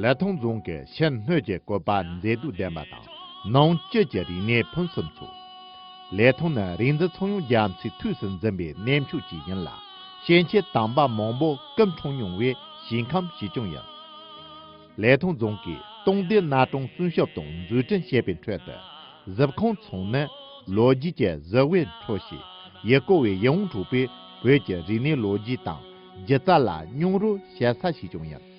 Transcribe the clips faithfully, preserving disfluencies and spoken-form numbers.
ལི་ཐང་རྫོང་གི་ཕྱི་སྣོད་ཀྱི་བཀོད་པ་མཛེས་སྡུག་ལྡན་པ་དང་ནང་བཅུད་ཀྱི་རིག་གནས་ཕུན་སུམ་ཚོགས། ལི་ཐང་ནི་རིག་འཛིན་ཚངས་དབྱངས་རྒྱ་མཚོས་ཐུགས་སུ་འཛིན་པའི་གནས་མཆོག་ཅིག་ཡིན་ལ། ཞིང་ཆེན་དམ་པ་མང་པོ་སྐུ་འཁྲུངས་མྱོང་བའི་ཞིང་ཁམས་ཤིག་ཀྱང་ཡིན། ལི་ཐང་རྫོང་གིས་སྟོང་སྡེ་གནའ་གྲོང་སྲུང་སྐྱོབ་དང་འཛུགས་སྐྲུན་བྱེད་པའི་ཁྲོད་དུ། གཟིམ་ཁང་ཚང་ནི་ལོ་རྒྱུས་ཀྱི་གཟི་འོད་འཕྲོ་ཞིང་ཡུལ་སྐོར་བའི་ཡིད་འོང་འཕྲོག་པའི་བོད་ཀྱི་རིག་གནས་ལོ་རྒྱུས་དང་སྒྱུ་རྩལ་ལ་མྱོང་རོལ་བྱེད་ས་ཞིག་ཀྱང་ཡིན།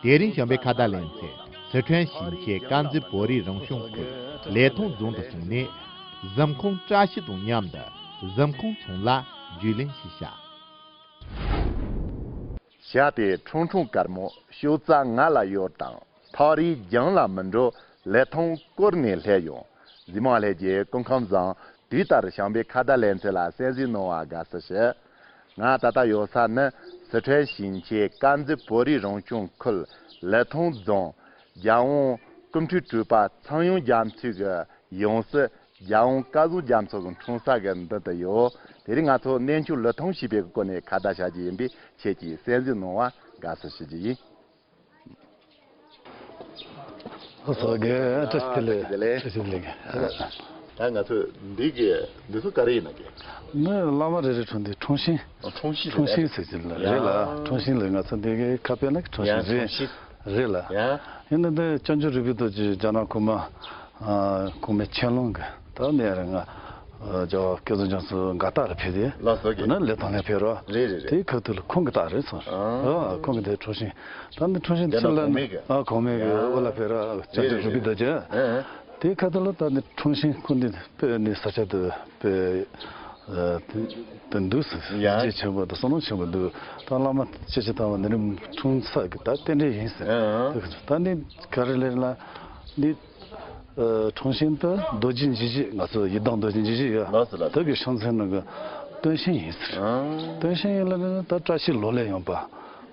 དེ་རིང་བྱམས་པའི་ཁ་བརྡ་ལེ་ཚན་སི་ཁྲོན་ཞིང་ཆེན་དཀར་མཛེས་བོད་རིགས་རང་སྐྱོང་ཁུལ་ལི་ཐང་རྫོང་དུ་སོང་ནས། གཟིམ་ཁང་བཀྲ་ཤིས་དང་མཉམ་དུ་གཟིམ་ཁང་ཚང་ལ་རྒྱུས་ལོན་ཞིག་བྱ། བྱ་དེ་ཁྲུང་ཁྲུང་དཀར་མོ་ཤོག་རྩ་ང་ལ་ཡོད་དང་ཐག་རིང་རྒྱང་ལ་མི་འགྲོ། ལི་ཐང་བསྐོར་ནས་སླེབས་ཡོང་། གཟིགས་མོ་བ་ལྷན་རྒྱས་སྐུ་ཁམས་བཟང་། དུས་ལྟར་བྱམས་པའི་ཁ་བརྡ་ལེ་ཚན་ལ་གསན་གཟིགས་གནང་བ་དགའ་བསུ་ཞུ། ང་ད་ལྟ་ཡོད་ས་ནི་སི་ཁྲོན་ཞིང་ཆེན་དཀར་མཛེས་བོད་རིགས་རང་སྐྱོང་ཁུལ་ལི་ཐང་རྫོང་རྒྱལ་དབང་སྐུ་ཕྲེང་དྲུག་པ་ཚངས་དབྱངས་རྒྱ་མཚོའི་གི་ཡང་སྲིད་རྒྱལ་དབང་སྐལ་བཟང་རྒྱ་མཚོ་གི་འཁྲུངས་ས་གི་མདུན་དུ་ཡོད། དེ་རིང་ང་ཚོ་གནས་མཆོག་ལི་ཐང་ཞེས་པའི་སྐོར་ནས་ཁ་བརྡ་བྱ་རྒྱུ་ཡིན་པས། ཁྱེད་ཀྱིས་གསན་གཟིགས་གནང་བ་དགའ་བསུ་ཞུ་རྒྱུ་ཡིན། ཨོ་སོ་གེ་བཀྲ་ཤིས་བདེ་ལེགས། བཀྲ་ཤིས་བདེ་ལེགས། ད་ང་ཚོས་འདི་གི་འདི་ཚོ་ག་རེ་ཡིན་ན་གི། ནི་བླ་མ་རེ་རེ་འཁྲུངས་དུས་འཁྲུངས་ཤིང་། ཨ། འཁྲུངས་ཤིང་། འཁྲུངས་ཤིང་ཟེར་གྱི་རེད་ལ། ཡ། འཁྲུངས་ཤིང་ལ་ང་ཚོ་འདི་གི་ཁ་དཔེ་ན་འཁྲུངས་ཤིང་ཡ། རེད། འཁྲུངས་ཤིང་རེད་ལ། ཡ། ཡིན་ན་འདི་སྐྱབས་མགོན་རིག་པའི་རྡོ་རྗེ་རྒྱ་ནག་གོང་མ། ཨ། གོང་མའི་ཆན་ལུང་གི་ད་ནས་རེད། ང་རྒྱལ་བ་སྐལ་བཟང་རྒྱ་མཚོ་མགར་སྟག་ལ་ཕེབས་ཏེ། ལགས་སོ་གི། ད་ནི་ལི་ཐང་ལ་ཕེབས་རོགས། རེད་རེད་རེད། དེའི་ཁ་ཐུག་ལ་ཁོང་གི་རྟགས་རེད་སོང་། ཨ། ཨ། ཁོང་གི་དེ་འཁྲུངས་ཤིང་། ད་ནི་འཁྲུངས་ཤིང་དེ་ཕྱི་ལ་ནི། གོང་མའི་གི། ཨ། གོང་མའི་གི། ཡ། དབུ་ལ་ཕེབས་ར་སྐྱབས་མགོན་རིག་པའི་རྡོ་རྗེ། ཨ། དེའི་ཁ་ཐུག་ལ་ད་ནི་འཁྲུངས་ཤིང་ཁོང་འདི་དཔེ་ནི་ས་ཆ་དུ་དཔེ། ཨ། དེ་དེ་འདུག་ཟེར། ཡ། རྒྱས་ཆེན་པོ་དང་བསོད་ནམས་ཆེན་པོ་འདུག་ད་བླ་མ་སྐྱེ་ཅི་དང་བ་འདི་ནི་འཁྲུངས་ས་གི་ད་རྟེན་འབྲེལ་ཡིན་ཟེར། ཨ། ད་ནི་ག་རེ་ལེར་ལ་འདི། ཨ། འཁྲུངས་ཤིང་དུ་རྡོ་རྗེ་འཇིགས་བྱེད། ང་ཚོ་ཡི་དམ་རྡོ་རྗེ་འཇིགས་བྱེད་ཡོད། ལགས་སོ་ལགས་སོ། དེ་གི་ཕྱག་མཚན་ནང་གི་སྟོན་ཤིང་ཡིན་ཟེར། ཨ། སྟོན་ཤིང་ཡིན་ལ་ནི་ད་བཀྲ་ཤིས་ལོ་ལེགས་ཡོང་བ།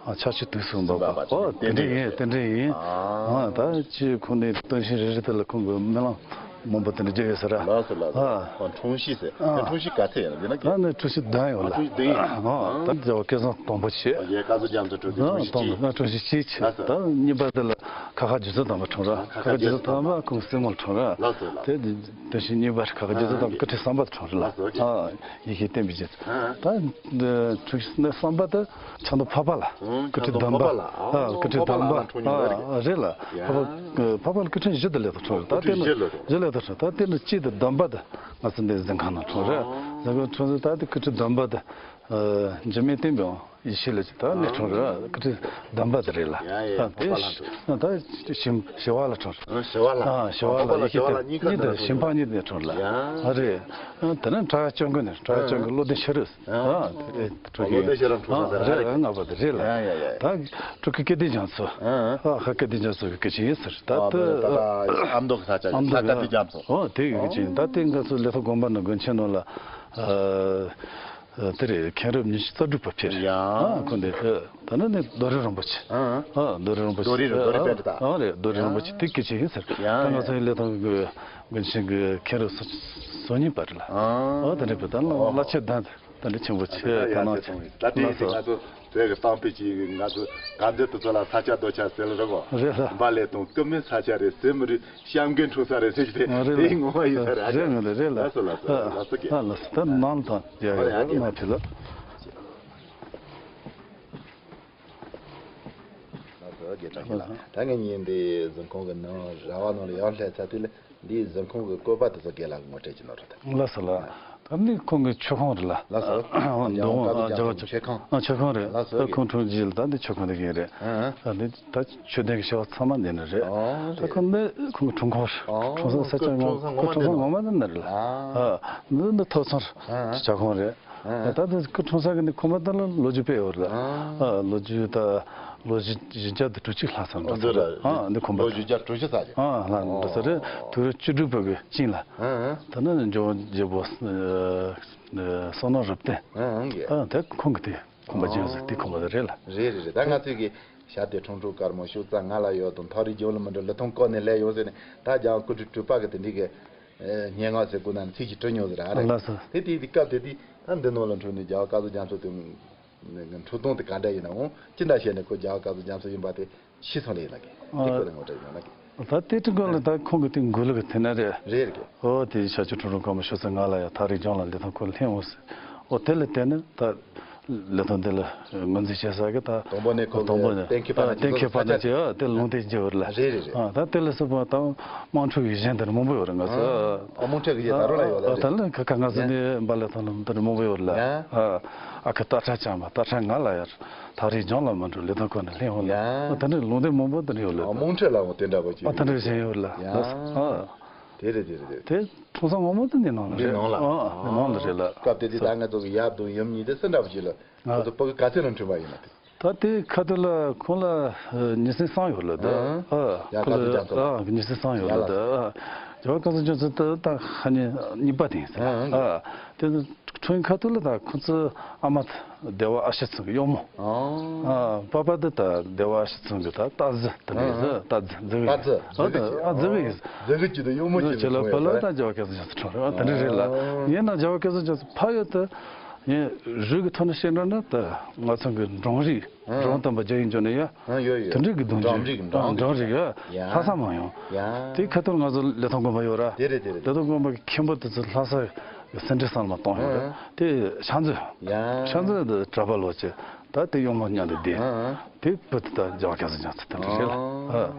ཨ། ཕྱག་ཕྱི་དུས་སུ་འབབ་པ། ཨོ་དེ་འདྲ་ཡིན། དེ་འདྲ་ཡིན། ཨ། ད་ཅི་ཁོང་ནི་སྟོན་ཤིང་རེ་རེ་དེ་ལ་ཁོང་གི་སྨོན་ལམ་མང་པོ་དེ་འདྲ་བརྗོད་ཡོད་ཟེར། ལགས་སོ་ལགས་སོ། ཨ། ཨ། འཁྲུངས་ཤིང་ཟེར། ཨ། འཁྲུངས་ཤིང་ག་ཚད་ཡིན་ན་ཡིན་ན། ཨ། ནི་འཁྲུངས་ཤིང་བདུན་ཡོད་ལ། འཁྲུངས་ཤིང་བདུན་ཡིན། ཨ། ད་རྒྱལ་བ་སྐལ་བཟང་དང་པོ་བྱས། ཨ། རྒྱལ་བ་སྐལ་བཟང་རྒྱ་མཚོ་འཁྲུངས་ཤིང་གཅིག་བྱས། ཨ། དང་པོ་འཁྲུངས་ཤིང་གཅིག་བྱས། ལགས་སོ། ད་གཉིས་པ་དེ་ལ་ཁ་ཁ་རྗེ་བཙུན་དམ་པ་འཁྲུངས་ར། ཁ་ཁ་རྗེ་བཙུན་དམ་པ་ཁོང་སྲིང་མོ་ལ་འཁྲུངས་ར། ལགས་སོ་ལགས། དེ་དེ་བཞིན་གཉིས་པ་ཁ་ཁ་རྗེ་བཙུན་དམ་པ་སྐུ་ཕྲེང་གསུམ་པ་འཁྲུངས་ར་ལ། ལགས་སོ། ཨ། ཡེ་ཤེས་བསྟན་པའི་རྗེ་བཙུན། ཨ། ད་འཁྲུངས་ཤིང་གསུམ་པ་དེ་ཆབ་མདོ་འཕགས་པ་ལ། ཨ། སྐུ་ཕྲེང་བདུན་པ། ཨ། སྐུ་ཕྲེང་བདུན་པ། ཨ། རེད་ལ། ཡ། འཕགས་པ་འཕགས་པ་ལ་སྐུ་ཕྲེང་བཞི་དེ་ལས་ཐོག་འཁྲུངས་ར། ད་དེ་ནི་བཞི་ལས་ཐོག་འཁྲུངས། ད་དེ་ནི་གཅིག་དེ་བདུན་པ་དེ་ང་ཚོ་འདི་གཟིམ་ཁང་ནང་འཁྲུངས་ར། གཟིམ་ཁང་འཁྲུངས་ཚེ་ད་དེ་སྐུ་ཕྲེང་བདུན་པ་དེ། ཨ། འཇིགས་མེད་བསྟན་པའི་དབང་ཡེ་ཤེས་ལ་ཅི་ད་ནས་འཁྲུངས་ར། སྐུ་ཕྲེང་བདུན་པ་དེ་རེད་ལ། ཡ་ཡ། ཨ། དེ་འཕགས་པ་ལ་འཁྲུངས། ཨ། ད་ཞི་ཞི་བ་ལྷ་འཁྲུངས་ར། ཨ། ཞི་བ་ལྷ། ཨ། ཞི་བ་ལྷ། འཕགས་པ་ལ་ཡེ་ཤེས་བསྟན་པ་གཉིས་དེ་ཞི་འཕགས་གཉིས་དེ་འཁྲུངས་ར་ལ། ཡ། ཨ། རེད། ཨ། དེ་ནས་བྲག་སྐྱོང་གི་ནས་བྲག་སྐྱོང་གི་བློ་ལྡན་ཤེས་རབ། ཨ། དེ་བློ་ལྡན་ཤེས་རབ་འཁྲུངས་ས་རེད། རེད། ལྔ་པ་དེ་རེད་ལ། ཡ་ཡ་ཡ། ད་སྤྲུལ་སྐུ་སྐལ་ལྡན་རྒྱ་མཚོ། ཨ། ཨ། ཁ་སྐལ་ལྡན་རྒྱ་མཚོ་གི་སྐུ་ཆེན་ཡིན་ཟེར། ད་ཨ། དེ་ད་ཨ་མདོ་གི་ས་ཆ། ཨ་མདོ་གི་ས་སྐལ་ལྡན་རྒྱ་མཚོ། ཨོ་དེ་གི་སྐུ་ཆེན། ད་དེ་ང་ཚོ་ལི་ཐང་དགོན་པ་ནང་དགོན་ཆེན་ནང་ལ། ཨ། ཨ། དེ་རེད། མཁན་རབས་ཉི་ཤུ་རྩ་དྲུག་པ་ཕེབས། ཡ། ཨ། ཁོང་དེ་ད་ནི་ནི་རྡོ་རི་རིན་པོ་ཆེ། ཨ། ཨ། རྡོ་རི་རིན་པོ་ཆེ། རྡོ་རི་རིན་པོ་ཆེ། ཨ། རེད། རྡོ་རི་རིན་པོ་ཆེ། ཡ། དེ་སྐུ་ཆེན་ཡིན་ཟེར། ཡ། ད་ང་ཚོ་ཡི་ལི་ཐང་གི་དགོན་ཆེན་གི་མཁན་རབས་སོ་སོ་གཉིས་པ་རེད་ལ། ཨ། ཨ། དེ་འདྲ་བུ་ད་ལ་ཨོ་བླ་ཆེན་གདན་དེ་འདྲ་ཆེན་པོ་ཆེ། ད་ཡ་ནང་ཆེ། ད་དེ་ང་ཚོ་དེ་གི་གཏམ་དཔེ་ཅིག་ང་ཚོ་ག་འདི་དུ་ཚོ་ལ་ས་ཆ་རྡོ་ཆ་ཟེར་ལ་རོ། རེད་ལ། འབའ་ལས་དང་སྐུ་མེད་ས་ཆ་རེད། ཟེར་མི་རེད། བཤམ་མཁན་འཁྲུངས་ས་རེད་ཟེར་གྱི་དེ། ཨ། རེད་ལ། དེ་ངོ་མ་ཡིན་ས་རེད། རེད་ང་ལ་རེད་ལ། ལགས་སོ་ལགས་སོ། ཨ། ལགས་སོ་གི། ཨ། ལགས་སོ། ད་ནང་ལ་ཐང་ཡ་ཨ་ཡ་ཡ་ཡ། ང་ཕེ་ལ། ལགས་སོ་རྒན་བཀྲ་ཤིས་ལགས། ད་ངས་ཉིན་འདི་གཟིམ་ཁང་གི་ནང་ར་བ་ནང་ལ་ཡར་སླེབས་ཚར་དུས་ལ་འདིའི་གཟིམ་ཁང་གི་བཀོད་པ་དེ་ཚོ་རྒན་ལགས་ངོ་སྤྲོད་ཅིག་གནང་རོགས་དང་། ལགས་སོ་ལགས། ད་ནི་ཁོང་གི་མཆོད་ཁང་རེད་ལ། ལགས་སོ། ཨ། རྒྱལ་དབང་སྐལ་བཟང་རྒྱ་མཚོ་མཆོད་ཁང་། ཨ། མཆོད་ཁང་རེད། ལགས་སོ། ད་ཁོང་འཁྲུངས་རྗེས་ལ་ད་འདི་མཆོད་ཁང་འདི་གི་རེད། ཨ། ད་འདི་ད་ཆོས་ལྡན་གྱི་བྱ་བ་ཚང་མ་འདི་ནས་རེད། ཨོ། ད་ཁོང་འདི་ཁོང་གི་འཁྲུངས་ཁང་རེད། ཨོ། འཁྲུངས་ས་ས་ཆ་ཁོང་ཁོང་འཁྲུངས་ས་ངོ་མ་འདི་ནས་རེད་ལ། ཨ། ཨ། འདི་འདི་ཐོག་ཚང་རེད། ཨ། ཇ་ཁང་རེད། ཨ། ད་ལྟ་སྐུ་འཁྲུངས་ས་གི་ནི་ཁོ་མ་ད་ལ་ལོ་རྒྱུས་དཔེ་ཡོད་རེད། ཨ། ལོ་རྒྱུས་ད་ལོ་བཞི་བཞི་བརྒྱ་དང་དྲུག་ཅུ་ལྷག་ཙམ་འགྲོ་ས་རེད། ཨ། འདི་ཁོ་མ་ལོ་བཞི་བརྒྱ་དྲུག་ཅུ་ཙམ་ཅིག་ཨ། ལྷག་འགྲོ་ས་རེད། དུས་རབས་བཅུ་དྲུག་པ་གི་ཅིང་ལ། ཨ། ད་ནི་འཇོ་རྗེ་བོ་བསོད་ནམས་རབ་བརྟན། ཨ། དེ་ཁོང་གི་དེ་ཁོང་པ་ཅིང་ཟེར་དེ་ཁོང་པ་རེད་ལ། རེད་རེད་རེད། ད་ང་ཚོས་གི་བྱ་དེ་ཁྲུང་ཁྲུང་དཀར་མོ་ཤུགས་རྩ་ང་ལ་ཡོད་དང་ཐག་རིང་རྒྱུན་ལ་མི་འགྲོ་ལི་ཐང་བསྐོར་ནས་སླེབས་ཡོང་ཟེར་ནས་ད་རྒྱ་སྐུ་ཕྲེང་དྲུག་པ་གི་དེ་འདྲའི་གི་སྙན་ངག་ཟེར་དགོས་ན་ཚིག་ཅིག་བྲིས་མྱོང་ཟེར་ར་རེད། ལགས་སོ། དེ་དེ་དེ་སྐབས་དེ་དུས་ད་འདི་ནང་ལ་འཁྲུངས་ནས་རྒྱལ་བ་སྐལ་བཟང་རྒྱ་མཚོ་དེ། འཁྲུག་སྟངས་དེ་ག་འདྲ་ཡིན་ནའང་ཅི་འདྲ་བྱས་ནས་ཁོ་རྒྱལ་བ་སྐབས་སུ་རྒྱ་མཚོ་ཡིན་པ་དེ་ཤེས་སོང་ལེ་ཡིན་ལ་གི། དེ་ཁོ་ལ་ངོ་སྤྲད་ཡོང་ལ་གི། ད་དེ་ཁྲི་སྒང་ལ་ད་ཁོང་གི་དེ་འགུལ་ལུགས་དེ་ན་རེད། རེད་རེད། ཨོ་དེ་ཤར་ཕྱོགས་ཁྲོམ་ར་གོང་མ་ཤོད་ས་ང་ལ་ཡ་ཐག་རིང་ལྗོངས་ལ་ལི་ཐང་ཁོ་ལ་ལྷན་འོང་ཟེར། ཨོ་དེ་ལ་བརྟེན་ནས་ད་ལི་ཐང་འདི་ལ་ངོས་འཛིན་བྱེད་ས་གི་ད། དང་པོ་ནས་ཁོ་དང་པོ་ནས་གཏན་འཁེལ་པ་ན་གཏན་འཁེལ་པ་ན་ཅི་ཨ་དེ་ལུང་བསྟན་བྱེད་འོར་ལ། རེད་རེད་རེད། ཨ་ད་དེ་ལ་སོགས་པ་ད་དམངས་ཁྲོད་ཀྱི་གཞན་དེར་མང་པོ་ཡོད་རེད་ང་ཚོ། ཨ་དམངས་ཁྲོད་ཀྱི་གཞན་ད་རུང་ལ་ཡོད་ལ། ཨ་ད་ལ་ཁ་ཁ་ང་ཚོ་ནས་འབའ་ལི་ཐང་ལ་འདིར་མང་པོ་ཡོད་ལ། ཨ་ཨ་ཁུ་སྟག་ཁྲ་བྱམས་པ་སྟག་ཁྲ་ང་ལ་ཡར་ཐག་རིང་ལྗོངས་ལ་མ་འགྲོ་ལི་ཐང་ཁོ་ན་ལྷན་འོང་ལ། ཨ་ད་འདྲ་ལུང་བསྟན་མང་པོ་འདིར་ཡོད་ལ། དམངས་ཁྲོད་ལ་འོང་དེ་འདྲ་པོ་ཅིག་ཨ་ད་འདྲ་གཞན་ཡོད་ལ། ཨ། དེ་རེད་དེ་རེད་དེ་རེད། དེ་ཁྲོམ་ས་ངོ་མ་དེ་འདི་ནང་ལ་འདི་རེད། ནང་ལ། ཨ་འདི་ནང་ལ་རེད་ལ། སྐབས་དེ་དུས་ད་ང་ཚོ་གི་ཡབ་དང་ཡུམ་གཉིས་དེ་སུ་འདྲ་པོ་ཞིག་ལ། ཨ། ཁོ་ཚོ་ཕ་གི་ག་ཚོད་ལ་འཁྲུངས་པ་ཡིན་ན་དེ། ད་དེ་ཁ་ཐུག་ལ་ཁོང་ལ་ཉེར་གསུམ་ཡོད་ལ་ད། ཨ། ཨ་ཡ་ཁོང་ལ་ཁ་ཐུག་རྒྱ་མཚོ་ལ། ཨ་ཉེར་གསུམ་ཡོད་ལ་ད། ཨ། རྒྱལ་བ་སྐལ་བཟང་རྒྱ་མཚོ་ད་ད་ཧ་ནི་གཉིས་པ་དེ་ཡིན་ཟེར། ཨ། ཨ་དེ་ཁྲུང་ཁ་ཐུག་ལ་ད་ཁོང་ཚོ་ཨ་མ་སྡེ་བ་ཨ་ཞེ་ཚང་གི་གཡོག་མོ། ཨ། ཨ་པ་པ་འདི་ད་སྡེ་བ་ཨ་ཞེ་ཚང་གི་ད་རྟ་ཟི་དེ་འདྲ་ཡིན་ཟེར། རྟ་ཟི་མཛེ་གི་ཨ་ཟི། ཨ་ད་ཨ་མཛེ་གི་ཡིན། མཛེ་གི་ཅི་ད་གཡོག་མོ་ཅི་ད་ཁྱེད་ལ་ཕ་ལ་ད་རྒྱལ་བ་སྐལ་བཟང་རྒྱ་མཚོ་ཁྲུང་རེད། ཨ་དེ་འདྲ་རེད་ལ། ཨ། ཡིན་ན་རྒྱལ་བ་སྐལ་བཟང་རྒྱ་མཚོ་ཕ་ཡོད་དུ་ཡིན་རུས་ཀྱི་ཐོག་ནས་བཤད་འགྲོ་ན་ད་ང་ཚང་གི་འབྲོང་རིགས། ཨ། འབྲོང་དམ་པ་རྒྱ་ཡིན་འཇོག་ནས་ཡ། ཨ་ཡོད་ཡོད། དེ་འདྲ་གི་གདུང་འབྲོང་རྒྱུད། རིགས་འབྲོང་རིགས་ཡ། ཡ། ལྷ་ས་མ་ཡོང་། ཡ། དེ་ཁ་ཐུག་ང་ཚོ་ལི་ཐང་དགོན་པ་ཡོད་ར། དེ་རེད་དེ་རེད། ལི་ཐང་དགོན་པ་གི་མཁན་པོ་དེ་ཚོ་ལྷ་ས་གི་སེ་འབྲས་གསར་མ་གཏོང་ཡོད་ར། ཨ། དེ་ཤང་ཚོ། ཡ། ཤང་ཚོ་དེ་གྲྭ་པ་ལོ་ཆེ། ད་དེ་གཡོག་མོ་མཉམ་དུ་བསྡད། ཨ། དེ་བུ་དེ་ད་རྒྱལ་བ་སྐལ་བཟང་རྒྱ་མཚོ་དེ་འདྲ་རེད་ལ། ཨ།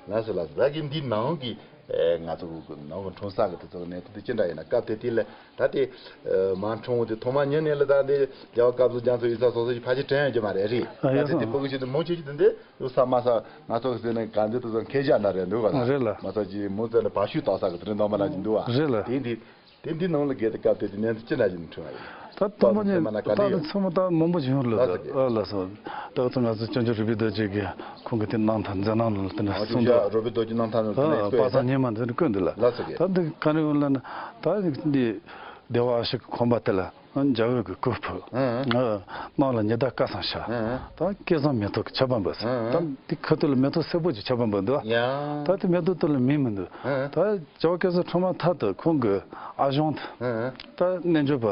ཨ། ལགས་སོ་ལགས་སོ། ད་གིན་འདི་ནང་གི་ཨེ་ང་ཚོ་གི་ནང་གི་འཁྲུངས་ས་གི་དེ་ཚོ་གི་གནས་ཚུལ་དེ་ཅི་འདྲ་ཡིན་ན་སྐབས་དེ་དུས་ལ་ད་དེ་ཨེ་མ་འཁྲུངས་དེ་ཐོག་མ་ཉིད་ནས་ལ་ད་འདི་རྒྱལ་བ་སྐལ་བཟང་རྒྱ་མཚོ་ཡིན་ས་སོ་སོ་ཞིག་ཕལ་ཆེར་དྲན་ཡོད་ཀྱི་མ་རེད། རེད། ཨ་ད་ཡོད་དེ་དེ་སོང་། ཕྲུ་གུ་ཞིག་ཏུ་མོ་ཆེ་ཞིག་ཏུ་འདི་ཡོད་ས་མ་ས་ང་ཚོ་གི་ཟེར་ནས་ག་འདི་དེ་ཚོ་མཁས་ཞག་ན་རེད་འདུག་ག་ལ། རེད་ལ། མ་ས་ཅིག་མོ་ཚོ་ནས་བ་ཤུ་བཏགས་ས་གི་དེ་རིང་འདོན་པ་ན་ཅིག་འདུག་བ། རེད་ལ། དེ་འདི། དེ་འདི་ནང་ལ་གལ་ཏེ་སྐབས་དེ་དུས་གནས་ཚུལ་ཅི་འདྲ་ཞིག་འཁྲུངས་པ་ཡིན། ད་དང་པོ་ནས་ད་ཚང་མ་ད་མང་པོ་ཞིག་ཡོང་རེད་ལ། ལགས་སོ། ཨ་ལགས་སོ། ད་ཚོ་ང་ཚོ་སྐྱབས་མགོན་རིན་པོ་རྡོ་རྗེ་གིས་ཁོང་གི་དེ་རྣམ་ཐར་མཛད་རྣམ་ལ་དེ་འདྲ་གསུངས་འདུག་རིན་པོ་རྡོ་རྗེ་རྣམ་ཐར་ལ་དེ་འདྲ་བཀོད་པ་ཡོད་ད། སངས་ཉི་མ་འདི་འདྲ་བཀོད་འདུག་ལ། ལགས་སོ། ད་འདི་ག་རེ་ཡོང་ལ་ན་ད་འདི་སྡེ་བ་ཨ་ཞེ་གི་ཁང་པ་དེ་ལ། འཇའ་འོད་ཀྱི་སྐུ་ཕུབ། ཨ། ནང་ལ་ཉི་ཟླ་སྐལ་བཟང་ཤར། ཨ། ད་སྐལ་བཟང་མེ་ཏོག་གི་ཆར་པ་འབབ། ཨ། ད་འདི་ཁ་ཐུག་ལ་མེ་ཏོག་སེར་པོ་གི་ཆར་པ་འབབ་འདུག་ཡ། ད་དེ་མེ་ཏོག་དེ་ལ་མིང་མི་འདུག་ཨ། ད་རྒྱལ་བ་སྐལ་བཟང་ཁྲོས་མ་ཐར་དུ་ཁོང་གི་ཨ་ཞང་དེ། ཨ། ད་རྣལ་འབྱོར་པ་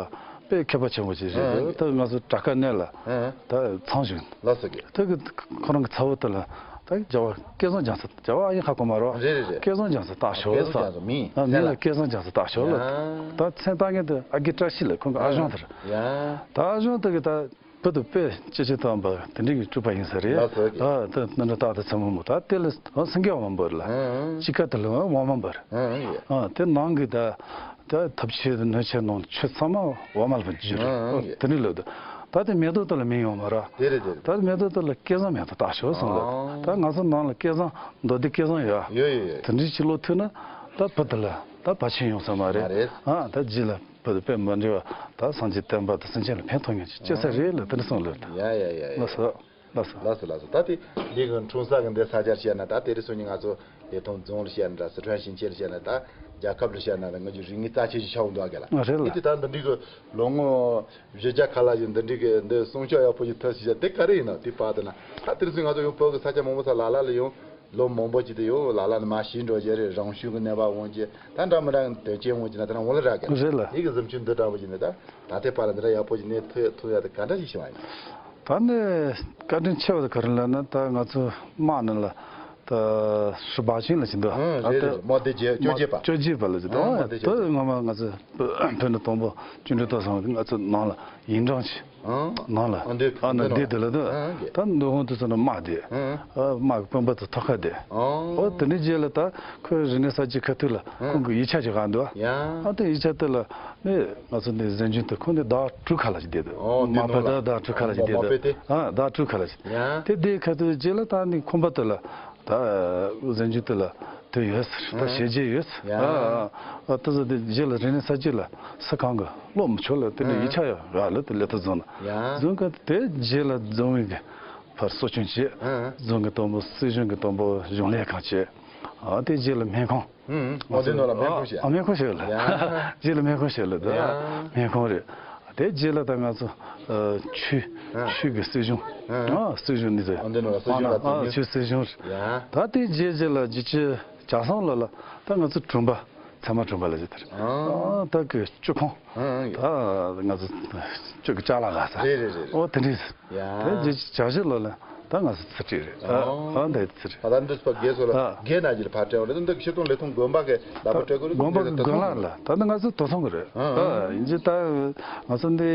དཔེ་མཁས་པ་ཆེན་པོ་ཅིག་རེད། ཨ། ད་ང་ཚོ་བྲག་དཀར་གནས་ལ། ཨ། ད་ཚང་བཞུགས། ལགས་སོ་གི། ད་གི་ཁོ་རང་གི་ཚ་བོ་དེ་ལ། ད་རྒྱལ་བ་སྐལ་བཟང་རྒྱ་མཚོ། རྒྱལ་བ་ཨ་ཡིན་ཧ་གོ་མ་རོ། རེད་རེད་རེད། སྐལ་བཟང་རྒྱ་མཚོ་བཏགས་ཤོག་ཟེར། སྐལ་བཟང་རྒྱ་མཚོ་མིང་ཨ་མིང་ལ་སྐལ་བཟང་རྒྱ་མཚོ་བཏགས་ཤོག་ལ། ཡ། ད་མཚན་བཏགས་མཁན་དེ་ཨ་དཀྱིལ་བཀྲ་ཤིས་ལ་ཁོང་གི་ཨ་ཞང་དེ་རེད། ཡ། ད་ཨ་ཞང་དེ་གི་ད་བུ་དེ་དཔེ་སྐྱེས་ཆེན་དམ་པ་དེ་འདྲའི་གི་སྤྲུལ་པ་ཡིན་ས་རེད། ལགས་སོ། ཨ་ད་ནི་འདྲ་རྟགས་དེ་ཚང་མ་མོ་ད་དེ་ལ་སེང་གེ་དབང་མོ་འབོད་ལ། ཨ་ཨ། དཔྱིད་ཀ་དེ་ལ་དབང་མོ་འབོད། ཨ་ཨ། ཨ་དེ་ནང་གི་ད། ད་ཐབ་ཆས་སྣོད་ཆས་ནང་ཆུ་ཚང་མ་འོ་མ་ལ་བསྒྱུར། ཨ་ཨ། དེ་ནས་ལོས་དུ། ད་དེ་མེ་ཏོག་དེ་ལ་མིང་ཡོད་མ་རེད། དེ་རེད་དེ་རེད། ད་མེ་ཏོག་དེ་ལ་སྐལ་བཟང་མེ་ཏོག་བཏགས་ཤོག་གསུངས་ལ། ཨ། ད་ང་ཚོ་ནང་ལ་སྐལ་བཟང་མདོ་སྡེ་སྐལ་བཟང་ཡོད། ཡོད་ཡོད་ཡོད། དེ་འདྲའི་ཅིག་ལོ་ཐུག་ན་ད་བུ་དེ་ལ་ད་བར་ཆད་ཡོང་ས་མ་རེད། མ་རེད། ཨ་ད་རྗེས་ལ་བུ་དེ་དཔེ་མ་འདྲ་བ་ད་སངས་རྒྱས་བསྟན་པ་དང་སེམས་ཅན་ལ་ཕན་ཐོགས་མཁན་ཅིག་སྐྱེ་ས་རེད་ལ་དེ་འདྲ་གསུངས་ལ། ཡ་ཡ་ཡ་ཡ། ལགས་སོ། ལགས་སོ། ལགས་སོ་ལགས་སོ། ད་དེ་འདི་གི་འཁྲུངས་ས་གི་འདི་ས་ཆར་བཤད་ན་ད་དེ་རིང་སང་ཉིན་ང་ཚོ་ལི་ཐང་རྫོང་ལ་བཤད་ན་འདྲ། སི་ཁྲོན་ཞིང་ཆེན་ལ་བཤད་ན་ད་རྒྱལ་ཁབ་ལ་བཤད་ན་ད་ང་ཚོ་རིག་གནས་རྩ་ཆེ་ཞིག་ཆགས་འདུག་ག་ལ། ཨ་རེད་ལ། དེ་དུས་ད་འདི་འདྲི་གི་ལོ་ངོ་བཞི་བརྒྱ་ཁ་ལ་ཞིག་འདི་འདྲི་གི་འདི་སྲུང་སྐྱོབ་ཡག་པོ་ཞིག་ཐབས་ཤེས་བྱ་དེ་ག་རེ་ཡིན་ན་དེ་བར་དུ་ན་ད་དེ་རིང་སང་ང་ཚོ་ཡང་བོད་ཀྱི་ས་ཆ་མང་པོ་ས་ལ་ལ་ལ་ཡང་ལོ་མང་པོ་ཅིག་དེ་ཡང་ལ་ལ་ནས་མར་ཞིག་འགྲོ་རྒྱུ་རེད། རང་ཤུགས་ཀྱི་གནས་བབ་འོང་རྒྱུ་ད་འདྲ་མི་འདྲ་གི་དོན་རྐྱེན་འོང་རྒྱུ་ན་དེ་རང་འོང་ལ་རག་གི་རེད་ལ། དེ་གི་གཟིམ་ཆུང་འདི་འདྲ་པོ་ཞིག་ནས་ད། ད་ལྟའི་བར་ལ་འདི་འདྲ་ཡག་པོ་ཞིག་གནས་ཐུབ་ཐུབ་ཡག་དེ་ག་འདྲ་ཞིག་བྱུང་བ་ཡིན། ད་ནི་བཀའ་དྲིན་ཆེ་བ་དེ་ག་རེ་ལབ་ན་ད་ང་ཚོ་དམག་ནང་ལ་ད་ཧྲི་པ་ཅིན་ལ་ཅིག་འདུག་ཨང་། ད་རེད་ལྟ་རེད། དམག་སྡེ་བརྒྱད་བཅོ་བརྒྱད་པ། བཅོ་བརྒྱད་པ་ལ་ཅིག་ཨང་། དམག་སྡེ་ད་བཅོ་བརྒྱད། ངོ་མ་ང་ཚོ་བོད་ནས་དང་པོ་བཅིངས་འགྲོལ་གཏོང་སོང་བ་དེ་ང་ཚོ་ནང་ལ་ཡིན་ཀྲང་ཅིག་ཨང་། ནང་ལ་ཨ་འདི་ཨ་ན་འདི་འདི་ལ་འདུག་ཨང་། ད་འདུག་ཧོང་དུ་སོང་ན་དམག་སྡེ། ཨང་། ཨ་དམག་གི་དཔོན་པོ་དང་ཐོག་ཁ་སྡེ། ཨང་། ཨོ་དེ་ནས་རྗེས་ལ་ད་ཁོའི་རིག་གནས་གསར་བརྗེ་ཁ་ཐུག་ལ་ཁོང་གི་ཡིག་ཆ་ཅིག་ཨ་འདུག་ཡ། ཨ་དེ་ཡིག་ཆ་དེ་ལ་ནི་ང་ཚོ་འདི་གཟིམ་ཆུང་དེ་ཁོང་འདི་ཟླ་དྲུག་ཁ་ལ་ཞིག་བསྡད་འདུག་ཨོ་དེ་མ་ནང་ཕེབས་ལ་ད་ཟླ་དྲུག་ཁ་ལ་ཞིག་བསྡད་མ་འདུག་ཕེབས་ཏེ། ཨ་ཟླ་དྲུག་ཁ་ལ་ཞིག་ཡ། དེ་དེ་ཁ་ཐུག་རྗེས་ལ་ད་ནི་ཁང་པ་དེ་ལ་ད་གཟིམ་ཆུང་དེ་ལ་དེ་ཡོད་ཟེར། ད་ཨ་ཞལ་བརྒྱད་ཡོད་ཟེར། ཡ། ཨ་ཨ་ཨ་དེ་ཚོ་དེ་རྗེས་ལ་རིག་གནས་གསར་བརྗེ་ལ་སུ་གང་གི་སློབ་མི་ཆོག་ལ་དེ་འདྲ་ཨ་ཡིག་ཆ་ཡོད་ར་ལ་དེ་ལས་ད་བཟུང་ན། ཡ། བཟུང་ག་དེ་རྗེས་ལ་རྫོང་བའི་གི་ཕར་གསོ་སྐྱོང་བྱས། ཨ་རྫོང་གི་དང་པོ་སྲིད་གཞུང་གི་དང་པོ་གཞུང་ལས་ཁང་བྱས། ཨ་དེ་རྗེས་ལ་སྨན་ཁང་། ཨང་། ཨ་དེ་ནང་ལ་སྨན་ཁང་བྱས། ཨ་སྨན་ཁང་བྱས་ལ། ཡ། རྗེས་ལ་སྨན་ཁང་བྱས་ལ་ད། ཡ། སྨན་ཁང་རེད། དེ་རྗེས་ལ་ད་ང་ཚོ་ཨ་ཆུ་ཨ་ཆུ་གི་སྲིད་གཞུང་། ཨ་ཨ་སྲིད་གཞུང་ནི་ཟེར། ཨ་འདི་ནང་ལ་སྲིད་གཞུང་ལ་ཨ་ཨ་བརྩི་ཆུ་སྲིད་གཞུང་། ཡ། ད་དེ་རྗེས་རྗེས་ལ་བརྒྱད་ཅུ་གྱ་གསུམ་ལོ་ལ་ད་ང་ཚོ་གྲོང་པ་ ཚད་མ་དྲུང་པ་ལ་ཟེར་དེར། ཨ་ད་གི་བཅུ་ཁོང་། ཨ་ད་ང་ཚོ་བཅུ་གི་ཅ་ལག་ག་ས། རེད་རེད་རེད། ཨོ་དེ་འདྲས། ཡ། དེ་རྗེས་བྱ་བཞི་ལོ་ལ་ད་ང་ཚོ་ཚུལ་ཁྲིམས་རེད། ཨ་ཨ་འདི་ཚུལ་ཁྲིམས། ད་ལྟ་འདི་ཚོ་དགེ་སོ་ལ་ཨ་དགེ་ན་གྱི་ཕར་སྤྲད་བ་རེད། འདི་ཤེས་དོན་ལས་ཐོང་དགོན་པ་གི་ལ་ཕར་སྤྲད་དགོས་རེད། དགོན་པ་གི་དགོན་ལག་ལ་ད་ནི་ང་ཚོ་དོ་སོང་གི་རེད། ཨ་ཨ་ཡིན་གྱི་ད་ང་ཚོ་འདི་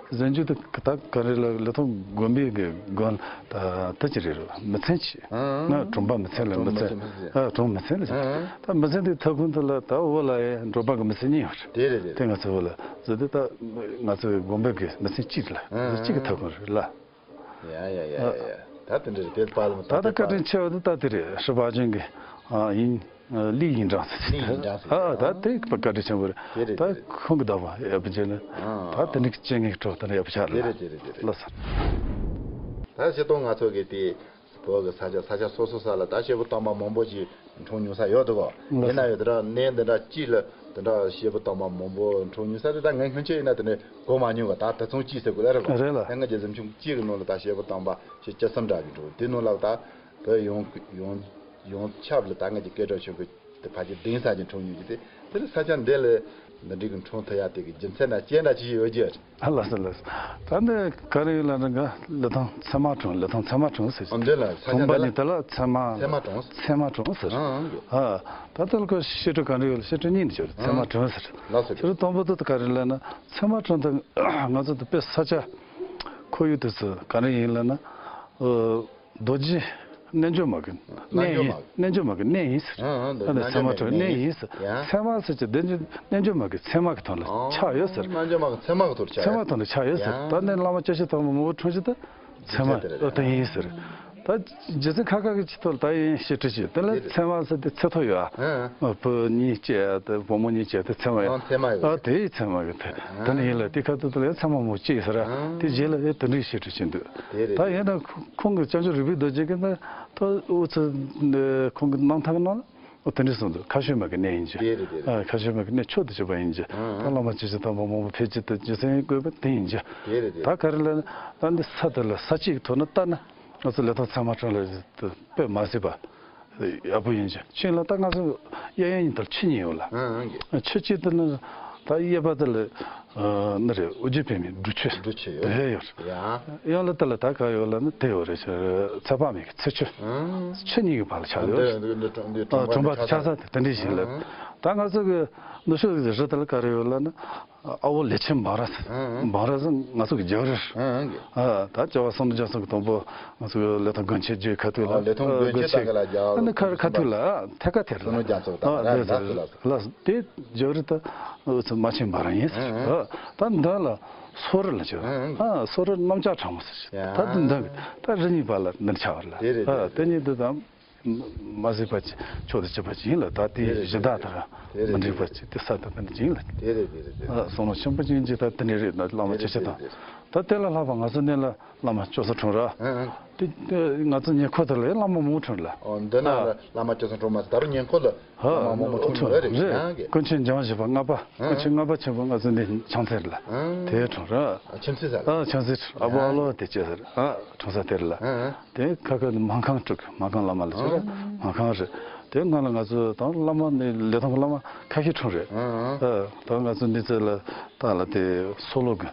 གཟན་ཇུ་དེ་ད་ག་རེ་ལ་ལས་ཐོང་དགོན་པའི་གི་དགོན་ད་ད་ཅི་རེད་རེད། མི་ཚན་ཆེ། ང་དྲུང་པ་མི་ཚན་ལ་མི་ཚན། ཨ་དྲུང་མི་ཚན་ལ་ཅི། ད་མི་ཚན་དེ་ཐབ་ཁུང་དེ་ལ་ད་འོ་ལ་ཡ་འགྲོ་པ་གི་མི་ཚན་གཉིས་ཡོད་རེད། དེ་རེད་དེ་རེད། དེ་ང་ཚོ་འོ་ལ་ཟེར་དུས་ད་ང་ཚོའི་དགོན་པའི་གི་མི་ཚན་གཅིག་ལ་གཅིག་གི་ཐབ་ཁུང་རེད་ལ། ཡ་ཡ་ཡ་ཡ་ཡ། ད་དེ་འདྲ་རེད། དེ་པཱ་ལགས་ད་ད་བཀའ་དྲིན་ཆེ་བ་དེ་ད་དེ་རེད། ཧྲི་པ་ཅན་གི་ཨ་ཡིན། ལི་ཡིན་ཀྲང་ཟེར། ལི་ཡིན་ཀྲང་ཟེར། ཨ་ད་དེ་བཀའ་དྲིན་ཆེན་པོ་རེད། དེ་རེད་ད་དེ་རེད། ཁོང་གི་བདག་པ་ཡག་པོ་བྱས་ན་ཨ་ད་དེ་ནི་སྤྱན་གྱི་གྲོགས་དེ་འདྲ་ཡག་པོ་ཆགས་རེད། དེ་རེད་དེ་རེད་དེ་རེད། ལགས་སོ། ད་སྤྱིར་བཏང་ང་ཚོ་གི་དེ་བོད་ཀྱི་ས་ཆ་ས་ཆ་སོ་སོ་ས་ལ་ད་སྐྱེས་བུ་དམ་པ་མང་པོ་ཞིག་འཁྲུངས་མྱོང་ས་ཡོད་དོ། ལགས་སོ། ཡིན་ན་ཡོད་དེ་ར་གནས་འདི་འདྲ་གཅིག་ལ་དེ་འདྲ་སྐྱེས་བུ་དམ་པ་མང་པོ་འཁྲུངས་མྱོང་ས་རེད། ད་ངས་སྔོན་ཆད་ཡིན་ན་དེ་འདྲ་གོ་མ་མྱོང་ག་ད་ད་ཚོང་གཅིག་ཟེར་དགོས་ལ་རེད་པ། རེད་ལ། ད་ང་རྒྱལ་གཟིམ་ཆུང་གཅིག་གི་ནང་ལ་ད་སྐྱེས་བུ་དམ་པ་ཞེ་བཅུ་གསུམ་འདྲ་གི་འཁྲུངས། དེ་ནང་ལ་ད་བོད་ཡོངས་ཡོངས་ཡོངས་ཁྱབ་ལ་ད་ང་ཅིག་སྐད་གྲགས་ཆེན་པོ་དེ་ཕལ་ཆེར་གདན་ས་ཅིག་འཁྲུངས་མྱོང་གི། དེ་དེ་ལ་ས་ཆ་འདི་ལ་འདི་འདྲའི་གི་འཁྲུངས་ཐུབ་ཡ་དེ་གི་རྒྱུ་མཚན་ན་རྐྱེན་འདྲ་ཅིག་ཡོད་ཀྱི་ཡོད་རེད། ཨ་ལགས་སོ་ལགས་སོ། ད་འདི་ག་རེ་ཡོད་ལ་འདི་ག་ལི་ཐང་ཚད་མ་གྲོང་། ལི་ཐང་ཚད་མ་གྲོང་ཟེར། ཨ་འདི་ལ་ས་ཆ་གྲོང་པ་འདི་ལ་ནི་དེ་ལ་ཚད་མ་ཚད་མ་གྲོང་། ཚད་མ་གྲོང་ཟེར། ཨ་ཨ་འདི། ཨ་ད་དེ་ལ་ཁོ་བཤད་སྲོལ་ག་རེ་ཡོད་ལ་བཤད་སྲོལ་གཉིས་འདི་ཆོག་རེད། ཚད་མ་གྲོང་ཟེར། ལགས་སོ། ཚད་མ་གྲོང་པོ་དེ་ག་རེ་ལ་ན་ཚད་མ་གྲོང་དེ་ང་ཚོ་དེ་དཔེ་ས་ཆ་ཁོར་ཡུག་དེ་ཚོ་ག་རེ་ཡིན་ལ་ན། ཨོ། རྡོ་རྗེ་རྣལ་འབྱོར་མ་གི་གནས་ཡིན། རྣལ་འབྱོར་མ་གི་གནས་ཡིན་ཟེར། ཨ་ཨ་འདི་ཚད་མ་གྲོང་གནས་ཡིན་ཟེར། ཡ། ཚད་མ་ཟེར་གྱི་འདི་རྣལ་འབྱོར་མ་གི་ཚད་མ་གི་ཐོག་ལ་ཆགས་ཡོད་ཟེར། རྣལ་འབྱོར་མ་གི་ཚད་མ་གི་ཐོག་ལ་ཆགས་ཡོད་ཟེར། ཚད་མ་ཐོག་ལ་ཆགས་ཡོད་ཟེར། ད་ནི་བླ་མ་བཅུ་ཞི་དམ་པ་མང་པོ་འཁྲུངས་ཤིང་ད་ཚད་མ་ཨོ་དེ་ཡིན་ཟེར། ད་རྗེ་བཙུན་ཁ་ཁ་གི་ཆེད་དུ་ད་ཡིན་ཞེས་དྲི་ཞིང་དེ་ལ་ཚད་མ་ཟེར་དེ་ཚད་ཐོ་ཡོད་ཨ། བུ་གཉིས་སྐྱེས་དེ་བུ་མོ་གཉིས་སྐྱེས་དེ་ཚད་མ་ཡོད་ཨ། དེ་ཡི་ཚད་མ་གི་དེ་དེ་ནི་ཡིན་ལ་དེ་ཁ་ཐུག་དེ་ལ་ཚད་མ་མོ་གཅིག་ཟེར་ཨ། དེ་རྗེས་ལ་དེ་དེ་འདྲའི་ཞེས་དྲི་ཞིང་འདུག་དེ་རེད། ད་ཡིན་ན་ཁོང་གི་བྱང་ཆུབ་རིག་པའི་རྡོ་རྗེ་གི་ནི་ད་འུ་ཚོ་ཁོང་གི་རྣམ་ཐར་ནང་ལ་དེ་འདྲ་གསུངས་འདུག་ཁ་ཤོད་མ་གི་གནས་ཡིན་གྱི། དེ་རེད་དེ་རེད། ཁ་ཤོད་མ་གི་གནས་མཆོག་ཏུ་གྱུར་པ་ཡིན་གྱི། ད་བླ་མ་བཅུ་ཞི་དམ་པ་མང་པོ་ཕེབས་ཀྱི་དེ་རྗེ་བཙུན་བཀོད་པ་དེ་ཡིན་གྱི། དེ་རེད་དེ་ད་རེད། ག་རེ་ལ་ད་འདི་ས་དེ་ལ་ས་གཅིག་གི་ཐོག་ན་ལྟ་ན་ང་ཚོ་ལི་ཐང་ཚད་མ་གྲོང་ལ་དཔེ་མ་སྲིད་པ་ཡག་པོ་ཡིན་གྱི། ཕྱིན་ལ་ད་ང་ཚོ་གཡས་གཡོན་གཉིས་དེར་ཆུ་གཉིས་ཡོད་ལ། ཨང་ཨང་གི། ཆུ་གཅིག་དེ་ནི་ད་གཡས་པ་དེ་ལ་ཨ་ནི་རེད། ཨོ་རྒྱན་པདྨའི་འབྲུ་ཆུ་འབྲུ་ཆུ་ཡོད། དེ་ཡོད་རེད། ཡ། གཡོན་ལ་དེ་ལ་ད་ག་ཡོད་ལ་ནི་དེ་ཡོད་རེད། ཚེ་དཔག་མེད་ཀྱི་ཚེ་ཆུ། ཨང་། ཆུ་གཉིས་ཀྱི་བར་ལ་ཆགས་ཡོད། འདི་འདི་འདི་འདི་ཨ་གྲོང་པ་དེ་ཆགས་ས་དེ་དེ་འདྲ་ཞིག་ལ། ཨང་། ད་ང་ཚོ་གི་ནུབ་ཕྱོགས་ཀྱི་རི་དེ་ལ་ག་རེ་ཡོད་ལ་ནི། ཨ་བོ་ལེ་ཆེན་འབའ་ར་ཟེར། ཨང་། འབའ་ར་ཟེར་ང་ཚོ་གི་རྒྱལ་རི། ཨང་། ཨ་ད་རྒྱལ་བ་བསམ་གྲུབ་རྒྱ་མཚོ་གི་དང་པོ་ང་ཚོ་གི་ལི་ཐང་དགོན་ཆེན་བརྒྱུད་ཁ་ཐུག་ལ། ཨ་ལི་ཐང་དགོན་ཆེན་ད་ག་ལ་རྒྱལ་བ། ཨ་ནི་ཁ་ཁ་ཐུག་ལ་ཐད་ཀ་དེར་ལ། བསམ་གྲུབ་རྒྱ་མཚོ་ད་ཨ་ག་ར་དེ་ལ་ཟེར་ལ་ཟེར། ལ་དེ་རྒྱལ་རི་ད་ཨ་ཚོ་མ་ཆེན་འབའ་ར་ཡིན་ཟེར། ཨང་། ཨ་ད་འདི་ལ་སོ་རི་ལ་ཆོག་ཨང་། ཨ་སོ་རི་གནམ་ལྕགས་གྲང་མོ་ཟེར། ཡ། ད་འདི་འདི་ད་རི་གཉིས་བར་ལ་འདི་ཆགས་པ་རེད། དེ་རེད་ཨ་དེ་རེད། དེ་གཉིས་འདི་དང་། མ་གཟིགས་པ་ཅིག་ཕྱོགས་དེ་གཅིག་པ་ཅིག་ཡིན་ལ། ད་དེའི་གཞི་བདག་དང་མི་འགྲིག་པ་ཅིག་དེ་ས་དང་དེ་འདྲ་ཅིག་ཡིན་ལ། དེ་རེད་དེ་རེད་དེ་རེད། བསམ་བློ་ཆེན་པོ་ཅིག་ཡིན་གྱི། ད་དེ་ནས་རེད་ན་བླ་མ་བཅུ་ཞི་དང་། ད་དེ་ལས་ལྷག་པ་ང་ཚོ་གནས་ལ་བླ་མ་བཅུ་གསུམ་འཁྲུངས་ར། ཨང་ཨང་། དེ་དེ་ང་ཚོ་ཉེ་འཁོར་དེ་ལ་བླ་མ་མང་འཁྲུངས་ལ། ཨོ་འདི་ན་ཨ་བླ་མ་བཅུ་གསུམ་འཁྲུངས་མ་ཟད་ད་རུང་ཉེ་འཁོར་ལ་ཨ་བླ་མ་མང་པོ་འཁྲུངས་འཁྲུངས་རེད། རེད་ཡང་གི། ཀུན་མཁྱེན་འཇམ་དབྱངས་བཞི་པ་ལྔ་པ། ཨང་། ཀུན་མཁྱེན་ལྔ་པ་ཆེན་པོ་ང་ཚོ་འདི་ཕྱག་འཚལ་ལ། ཨང་། དེ་འཁྲུངས་ར། ཨ་ཁྱིམ་མཚེས་ས་ལ། ཨ་ཁྱིམ་མཚེས་ཨ་བོ་ཨ་ལོ་དེ་སྐྱེས་ས་རེད། ཨ་འཁྲུངས་ས་དེ་རེད་ལ། ཨང་ཨང་། དེ་ཁ་ཁ་ནི་སྨར་ཁམས་དྲུག་གི་སྨར་ཁམས་བླ་མ་ལ་ཟེར། ཨང་། སྨར་ཁམས་རེད། དེ་སྔོན་ལ་ང་ཚོ་དང་བླ་མ་ནི་ལི་ཐང་གི་བླ་མ་ཁ་ཤས་འཁྲུངས་རེད། ཨང་ཨང་། ཨ་ད་ང་ཚོ་འདི་ཚོ་ལ་ད་ལ་དེ་སོག་ལོ་གི་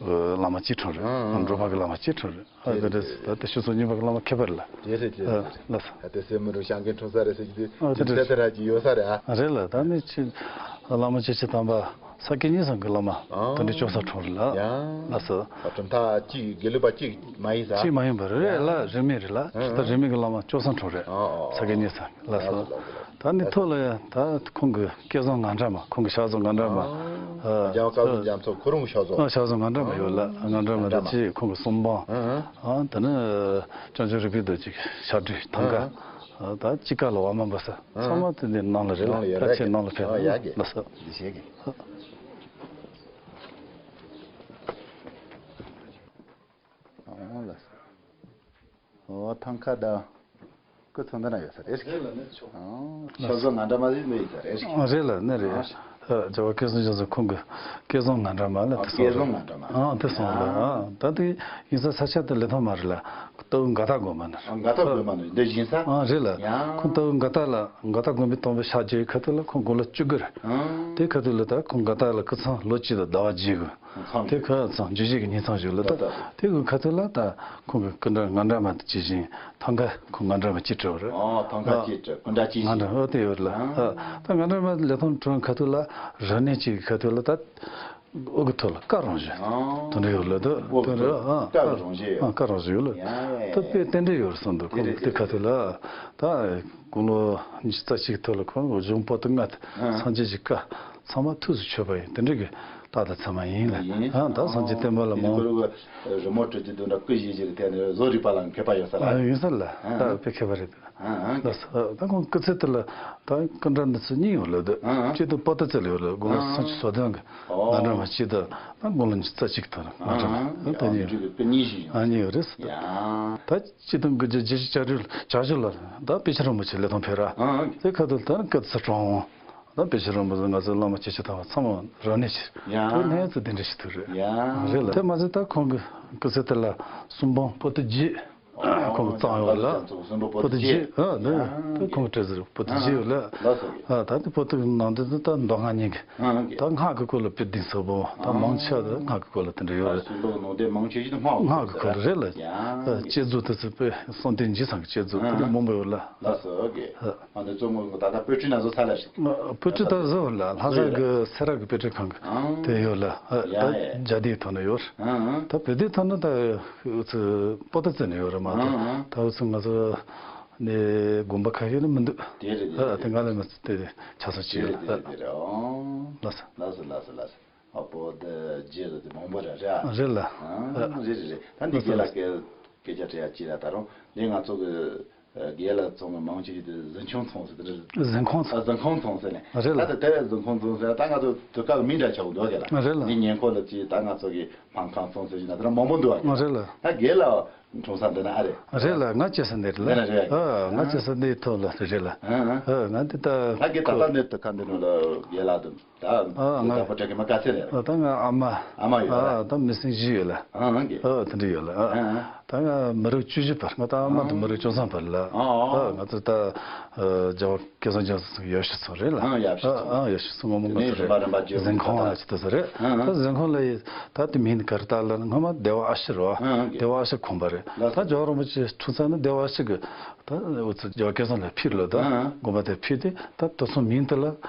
བླ་མ་གཅིག་འཁྲུངས་རེད། ཨང་ཨང་། འབྲོག་པ་གི་བླ་མ་གཅིག་འཁྲུངས་རེད། ཨ་དེ་རེད། ད་དེ་ཤུ་ཚོ་གཉིས་པ་གི་བླ་མ་ཁྱད་པར་ལ། དེ་རེད་དེ་རེད། ལགས་སོ། ད་དེ་སེ་མི་རུ་ཤང་གི་འཁྲུངས་ས་རེད་ཟེར་གྱི་དུས་ཨ་དེ་རེད། དེ་ར་ཅིག་ཡོད་ས་རེད་ཨ། རེད་ལ། ད་ནི་ཅི་བླ་མ་བཅུ་ཞི་དམ་པ་ས་དགེ་བསྙེན་ཟེར་གི་བླ་མ་ཨ་དེ་འདྲ་བཅུ་གསུམ་འཁྲུངས་རེད་ལ། ཡ། ལགས་སོ། ད་གྲུབ་མཐའ་གཅིག་དགེ་ལུགས་པ་གཅིག་མ་ཡིན་ས། གཅིག་མ་ཡིན་པ་རེད་ལ། རིས་མེད་རེད་ལ། ཨ་ད་རིས་མེད་གི་བླ་མ་བཅུ་གསུམ་འཁྲུངས་རེད། ཨ་ཨ་ས་དགེ་བསྙེན་ཟེར། ལགས་སོ། ལགས་སོ། ད་ནི་ཐོག་ལ་ཡ་ད་ཁོང་གི་བསྐྱེད་རྫོགས་ངང་གྲམ་མ། ཁོང་གི་ཕྱག་རྫོགས་ངང་གྲམ་མ། ཨ་རྒྱལ་བ་བཀའ་བརྒྱུད་རྒྱ་མཚོ་ཁོ་རང་གི་ཕྱག་རྫོགས། ཨ་ཕྱག་རྫོགས་ངང་གྲམ་མ་ཡོད་ལ། ངང་གྲམ་མ་དང་གཅིག་ཁོང་གི་གསུང་འབུམ། ཨ་ད་ནི་བྱང་ཆུབ་རིག་པའི་རྡོ་རྗེ་གི་ཞབས་དྲུང་ཐང་ཀ། ཨ་ད་དཔྱིད་ཀ་ལ་བ་མ་འབབ་ས་ཚང་མ་དེ་འདི་ནང་ལ་རེད་ལ། ནང་ལ་ཡོད་རེད། ཕལ་ཆེར་ནང་ལ་ཕེབས། ཨ་ཡ་གི། ལགས་སོ། འདི་བྱེད་གི། ཨ་ལགས་སོ། ཨོ་ཐང་ཀ་ད། ཁོ་ཚོ་འདི་ན་ཡོད་ས་རེད། རེད་ལ་ནི་ཆོག་ཨང་། ཕྱག་རྫོགས་ངང་གྲམ་མ་ཟིག་འདི་ཡིན་ས་རེད། ཨ་རེད་ལ་ནི་རེད། ཨ་རྒྱལ་བ་སྐལ་བཟང་རྒྱ་མཚོ་ཁོང་གི་བསྐྱེད་རྫོགས་ངང་གྲམ་མ་ལ། ཨ་དེ་སོང་བསྐྱེད་རྫོགས་ངང་གྲམ་མ། ཨ་དེ་སོང་ལ། ཨ་ད་དེ་ཡིན་ས་ས་ཆ་དེ་ལི་ཐང་མ་རེད་ལ། ལྟ་བུ་མགར་ཐང་དགོན་པ་ནས། ཨ། མགར་ཐང་དགོན་པ་ནས་འདི་བཞིན་ས། ཨ། རེད་ལ། ཡང་། ཁོང་ལྟ་བུ་མགར་ཐང་ལ། མགར་ཐང་དགོན་པའི་དང་པོའི་ཕྱག་རྒྱའི་ཁ་ཐུག་ལ་ཁོང་དགུང་ལོ་བཅུ་དགུ་རེད། ཨང་། དེ་ཁ་ཐུག་ལ་ད་ཁོང་མགར་ཐང་ལ་སྐུ་ཚང་ལོ་གཅིག་དང་ཟླ་བ་བརྒྱད་དགུ། ཚང་། དེ་ཁ་ཚང་རྒྱུད་བཞི་གི་ཉིན་ཚང་བཞུགས་ལ། ད་ད་དེ་གི་ཁ་ཐུག་ལ་ད་ཁོང་གི་སྐུ་འདྲ་ང་འདྲ་མ་དེ་ཇི་བཞིན་ཐང་ག་ཁོང་ང་འདྲ་མ་གཅིག་སྤྲད་པ་རེད། ཨོ། ཐང་ག་གཅིག་སྤྲད། སྐུ་འདྲ་གཅིག་བཞིན། ང་འདྲ། ཨོ། དེ་ཡོད་རེད་ལ། ཨང་། ད་ང་འདྲ་མ་ལི་ཐང་གྲོང་ཁ་ཐུག་ལ་རབ་གནས་གཅིག་གི་ཁ་ཐུག་ལ་ད། དབུ་གི་ཐོག་ལ་སྐ་རོང་བཞི། ཨང་། དེ་འདྲ་ཡོད་ལ། ད་དབུ་གི་དེ་འདྲ། ཐོག་ཨ། སྐ་རོང་བཞི་ཡོད། ཨ། སྐ་རོང་བཞི་ཡོད་ལ། ཡ་ཡ། ད་དཔེ་དེ་འདྲ་ཡོད་རེད་གསུངས་འདུག། དེ་ཁོང་རེད། དེ་དེ་ཁ་ཐུག་ལ། ད་དགུང་ལོ་ཉི་ཤུ་རྩ་གཅིག་ཐོག་ལ་ཁོང་གཞུང་པོ་ཏི་ལྔ་དང་། ཨང་། སངས་རྒྱས་ཀྱི་བཀའ་ཚང་མ་ཐུགས་སུ་ཆུད་པ་ཡིན། དེ་འདྲ་གི་རྟགས་དང་མཚན་མ་ཡིན་ལ། ཡིན། ཨ། ད་སངས་རྒྱས་བསྟན་པ་ལ། ཨ། མང་། དེ་ཁོ་རི་མོ་བྲི་རྒྱུ་དེ་འདྲ་སྐུ་བཞེངས་བཞེངས་ཀྱི་ཐད་ནས་བཟོ་རིག་པ་ལ་མཁས་པ་ཡོད་ས་རེད། ཨ། ཡོད་ས་རེད་ལ། ཨ། ད་དཔེ་མཁས་པ་རེད། ཨ། ཨ། ད་ད་ཁོང་སྐུ་ཚེ་དེ་ལ་ད་སྐུ་འདྲ་འདི་ཚོ་གཉིས་ཡོད་ལ། ད། ཨ། ཨ། གཅིག་དེ་པོ་ཏི་རྩེ་ལ་ཡོད་ལ། དགུང་ལོ། ཨ། སུམ་ཅུ་སོ་བདུན་གི། ཨོ། ང་འདྲ་མ་གཅིག་དང་། ད་དགུང་ལོ་ཉི་ཤུ་རྩ་གཅིག་ཐོག་ལ་ང་འདྲ་མ། ཨ། ད་དེ་གཉིས། ཨ། ཡོད་རེད་ཟེར། ཡ། ད་སྤྱི་དང་དགུ་བརྒྱ་བརྒྱད་ཅུ་གྱ་དྲུག་གྱ་བཞི་ལ་ད་པད་ཁྱིམ་རིན་པོ་ཆེ་ལི་ཐང་ཕེབས་ར། ཨ། དེ་ཁ་ཐུག་ད་སྐུ་ཚེ་དྲུང་འོང་། ད་པད་ཁྱིམ་རིན་པོ་ཆེ། ང་ཚོ་བླ་མ་སྐྱེས་ཆེན་དམ་པ་ཚང་མ་རབ་གནས་བྱས། ཡ། དེ་ལྷན་ཚོ་དེ་འདྲ་ཞིག་ཐུག་རེད། ཡ། རེད་ལ། དེ་མ་ཟད་ད་ཁོང་གི་སྐུ་ཚེ་དེ་ལ་སུམ་འབུམ་པོ་ཏི་བརྒྱད། ཁོང་གི་གཙང་ཡོད་ལ། སུམ་འབུམ་པོ་ཏི་བརྒྱད། ཨ། ནི་ད་ཁོང་གི་སྤྲད་ཟེར། པོ་ཏི་བརྒྱད་ཡོད་ལ། ལགས་སོ། ཨ། ད་དེ་པོ་ཏི་ནང་དོན་དེ་ད་མདོ་སྔགས་གཉིས་ཀྱི། ཨ། ད་སྔགས་ཀྱི་སྐོར་ལ་དཔེ་གཏིང་ཟབ་པོ། ད་མང་ཆེ་བ་དེ་སྔགས་ཀྱི་སྐོར་ལ་དེ་འདྲ་ཡོད་རེད། སུམ་འབུམ་ནང་དོན་མང་ཆེ་ཤོས་དེ་སྔགས་ཀྱི་སྐོར་རེད་ལ། ཡ། བསྐྱེད་རྫོགས་དེ་ཚོ་དཔེ་གསང་རྟེན་བརྒྱད་ཚང་གི་བསྐྱེད་རྫོགས་དེ་འདྲ་མང་པོ་ཡོད་ལ། ལགས་སོ། ཨོ་ཀེ། ཨ། ཨ་ནི་གཙོ་བོ་ད་ལྟ་དཔེ་ཁྲིད་ན་བཟོ་ས་ལ་ཞིག། དཔེ་ཁྲིད་ད་བཟོ་ལ། ལྷ་ས་གི་སེ་ར་གི་དཔེ་ཁྲིད་ཁང་གི་དེ་ཡོད་ལ། ཨ། ད་རྒྱ་སྡེའི་ཐོག་ན་ཡོད། ཨ། ད་བོད་སྡེའི་ཐོག་ན་ད་འུ་ཚོ་པོ་ཏི་རྩེ་ནས་ཡོད་རེད་མ་གཏོགས། ཨ། ད་འུ་ཚོ་ང་ཚོ་ནས་དགོན་པ་ཁ་ཤས་ནི་མི་འདུག། དེ་རེད། དེ་རེད། ཨ། དེ་ང་ལ་མི་ཚེ་དེ་ཆ་ཚང་ཅིག་ཡོད། དེ་རེད། དེ་རེད། ཨོ། ལགས་སོ། ལགས་སོ། ལགས་སོ། ལགས་སོ། ཨ། པོ་ཏི་རྗེས་ལ་དེ་མང་པོ་རེད། རེད་ཨ། རེད་ལ། ཨ། རེད་རེད་རེད། ད་འདི་རྒན་ལགས་སྐད་སྐད་ཆ་དྲི་ཡ་ཅིག་ལ། ད་རུང་འདི་ང་ཚོ་གི་རྒན་ལགས་ཚང་མ་མང་ཆེ་ཤོས་དེ་གཟིམ་ཆུང་ཚང་ཟེར་དེ་རེད། གཟིམ་ཁང་ཚང་། ཨ། གཟིམ་ཁང་ཚང་ཟེར་ནས། རེད་ལ། ད་དེ་དེ་གཟིམ་ཁང་ཚང་ཟེར། ད་ང་ཚོ་དུས་སྐབས་མིང་འདྲ་ཆགས་འདུག་ག་ལ། རེད་ལ། འདི་ཉེ་འཁོར་ལ་ཅིག་ད་ང་ཚོ་གི་སྨན་ཁང་ཚང་ཟེར་གྱི་ན་དེ་འདྲ་མང་པོ་འདུག་ག་ལ། རེད་ལ། ད་རྒན་ལགས་འཁྲུངས་ས་འདི་ན་ཨ་རེད། རེད་ལ། ང་སྐྱེས་ས་འདི་རེད་ལ། འདི་ན་རེད། ཨ། ང་སྐྱེས་ས་འདིའི་ཐོག་ལ་རེད་ལ། ཨ། ཨ། ང་འདི་ད། ད་རྒན་ད་ལྟ་འདི་དུས་སྐབས་འདི་ནང་ལ་རྒན་ལགས་དང་། ད། ཨ། ང་ད་པོ་ཏི་གི་མ་ག་ཚད་རེད། ཨ། ད་ང་ཨ་མ། ཨ་མ་ཡོད་ལ། ཨ། ད་མི་སེར་བཞི་ཡོད་ལ། ཨ། ཨ། ཨ། དེ་འདྲ་ཡོད་ལ། ཨ། ཨ། ད་ང་མི་རབས་བཅུ་བཞི་བར། ང་ད་ཨ་མ་དང་མི་རབས་བཅུ་ཐམ་བར་ལ། ཨ། ཨ། ང་ཚོ་ད། ཨ། རྒྱལ་བ་སྐལ་བཟང་རྒྱ་མཚོ་ཡབ་སྲས་ཚང་རེད་ལ། ཨ། ཡབ་སྲས་ཚང་། ཨ། ཡབ་སྲས་ཚང་ངོ་མ་ང་ཚོ་རེད། གཟིམ་ཁང་ལ་ཅི་ལྟ་ས་རེད། ཨ། ད་གཟིམ་ཁང་ལ་ཡི་ད་དེ་མིང་ག་རེ་བཏགས་ལ་ན། སྔོན་མ་བདེ་བ་ཨ་ཕྱི་རེད་བ། ཨ། བདེ་བ་ཨ་ཕྱི་དགོན་པ་རེད། ད་རྒྱལ་བ་རིན་པོ་ཆེ་འཁྲུངས་ས་ནི་བདེ་བ་ཨ་ཕྱི་གི། ད་འུ་ཚོ་རྒྱལ་བ་སྐལ་བཟང་ལ་ཕེབས་ལ། ད་དགོན་པ་དེ་ཕེབས་ཏེ། ད་དེ་ཚོ་མིང་དེ་ལ་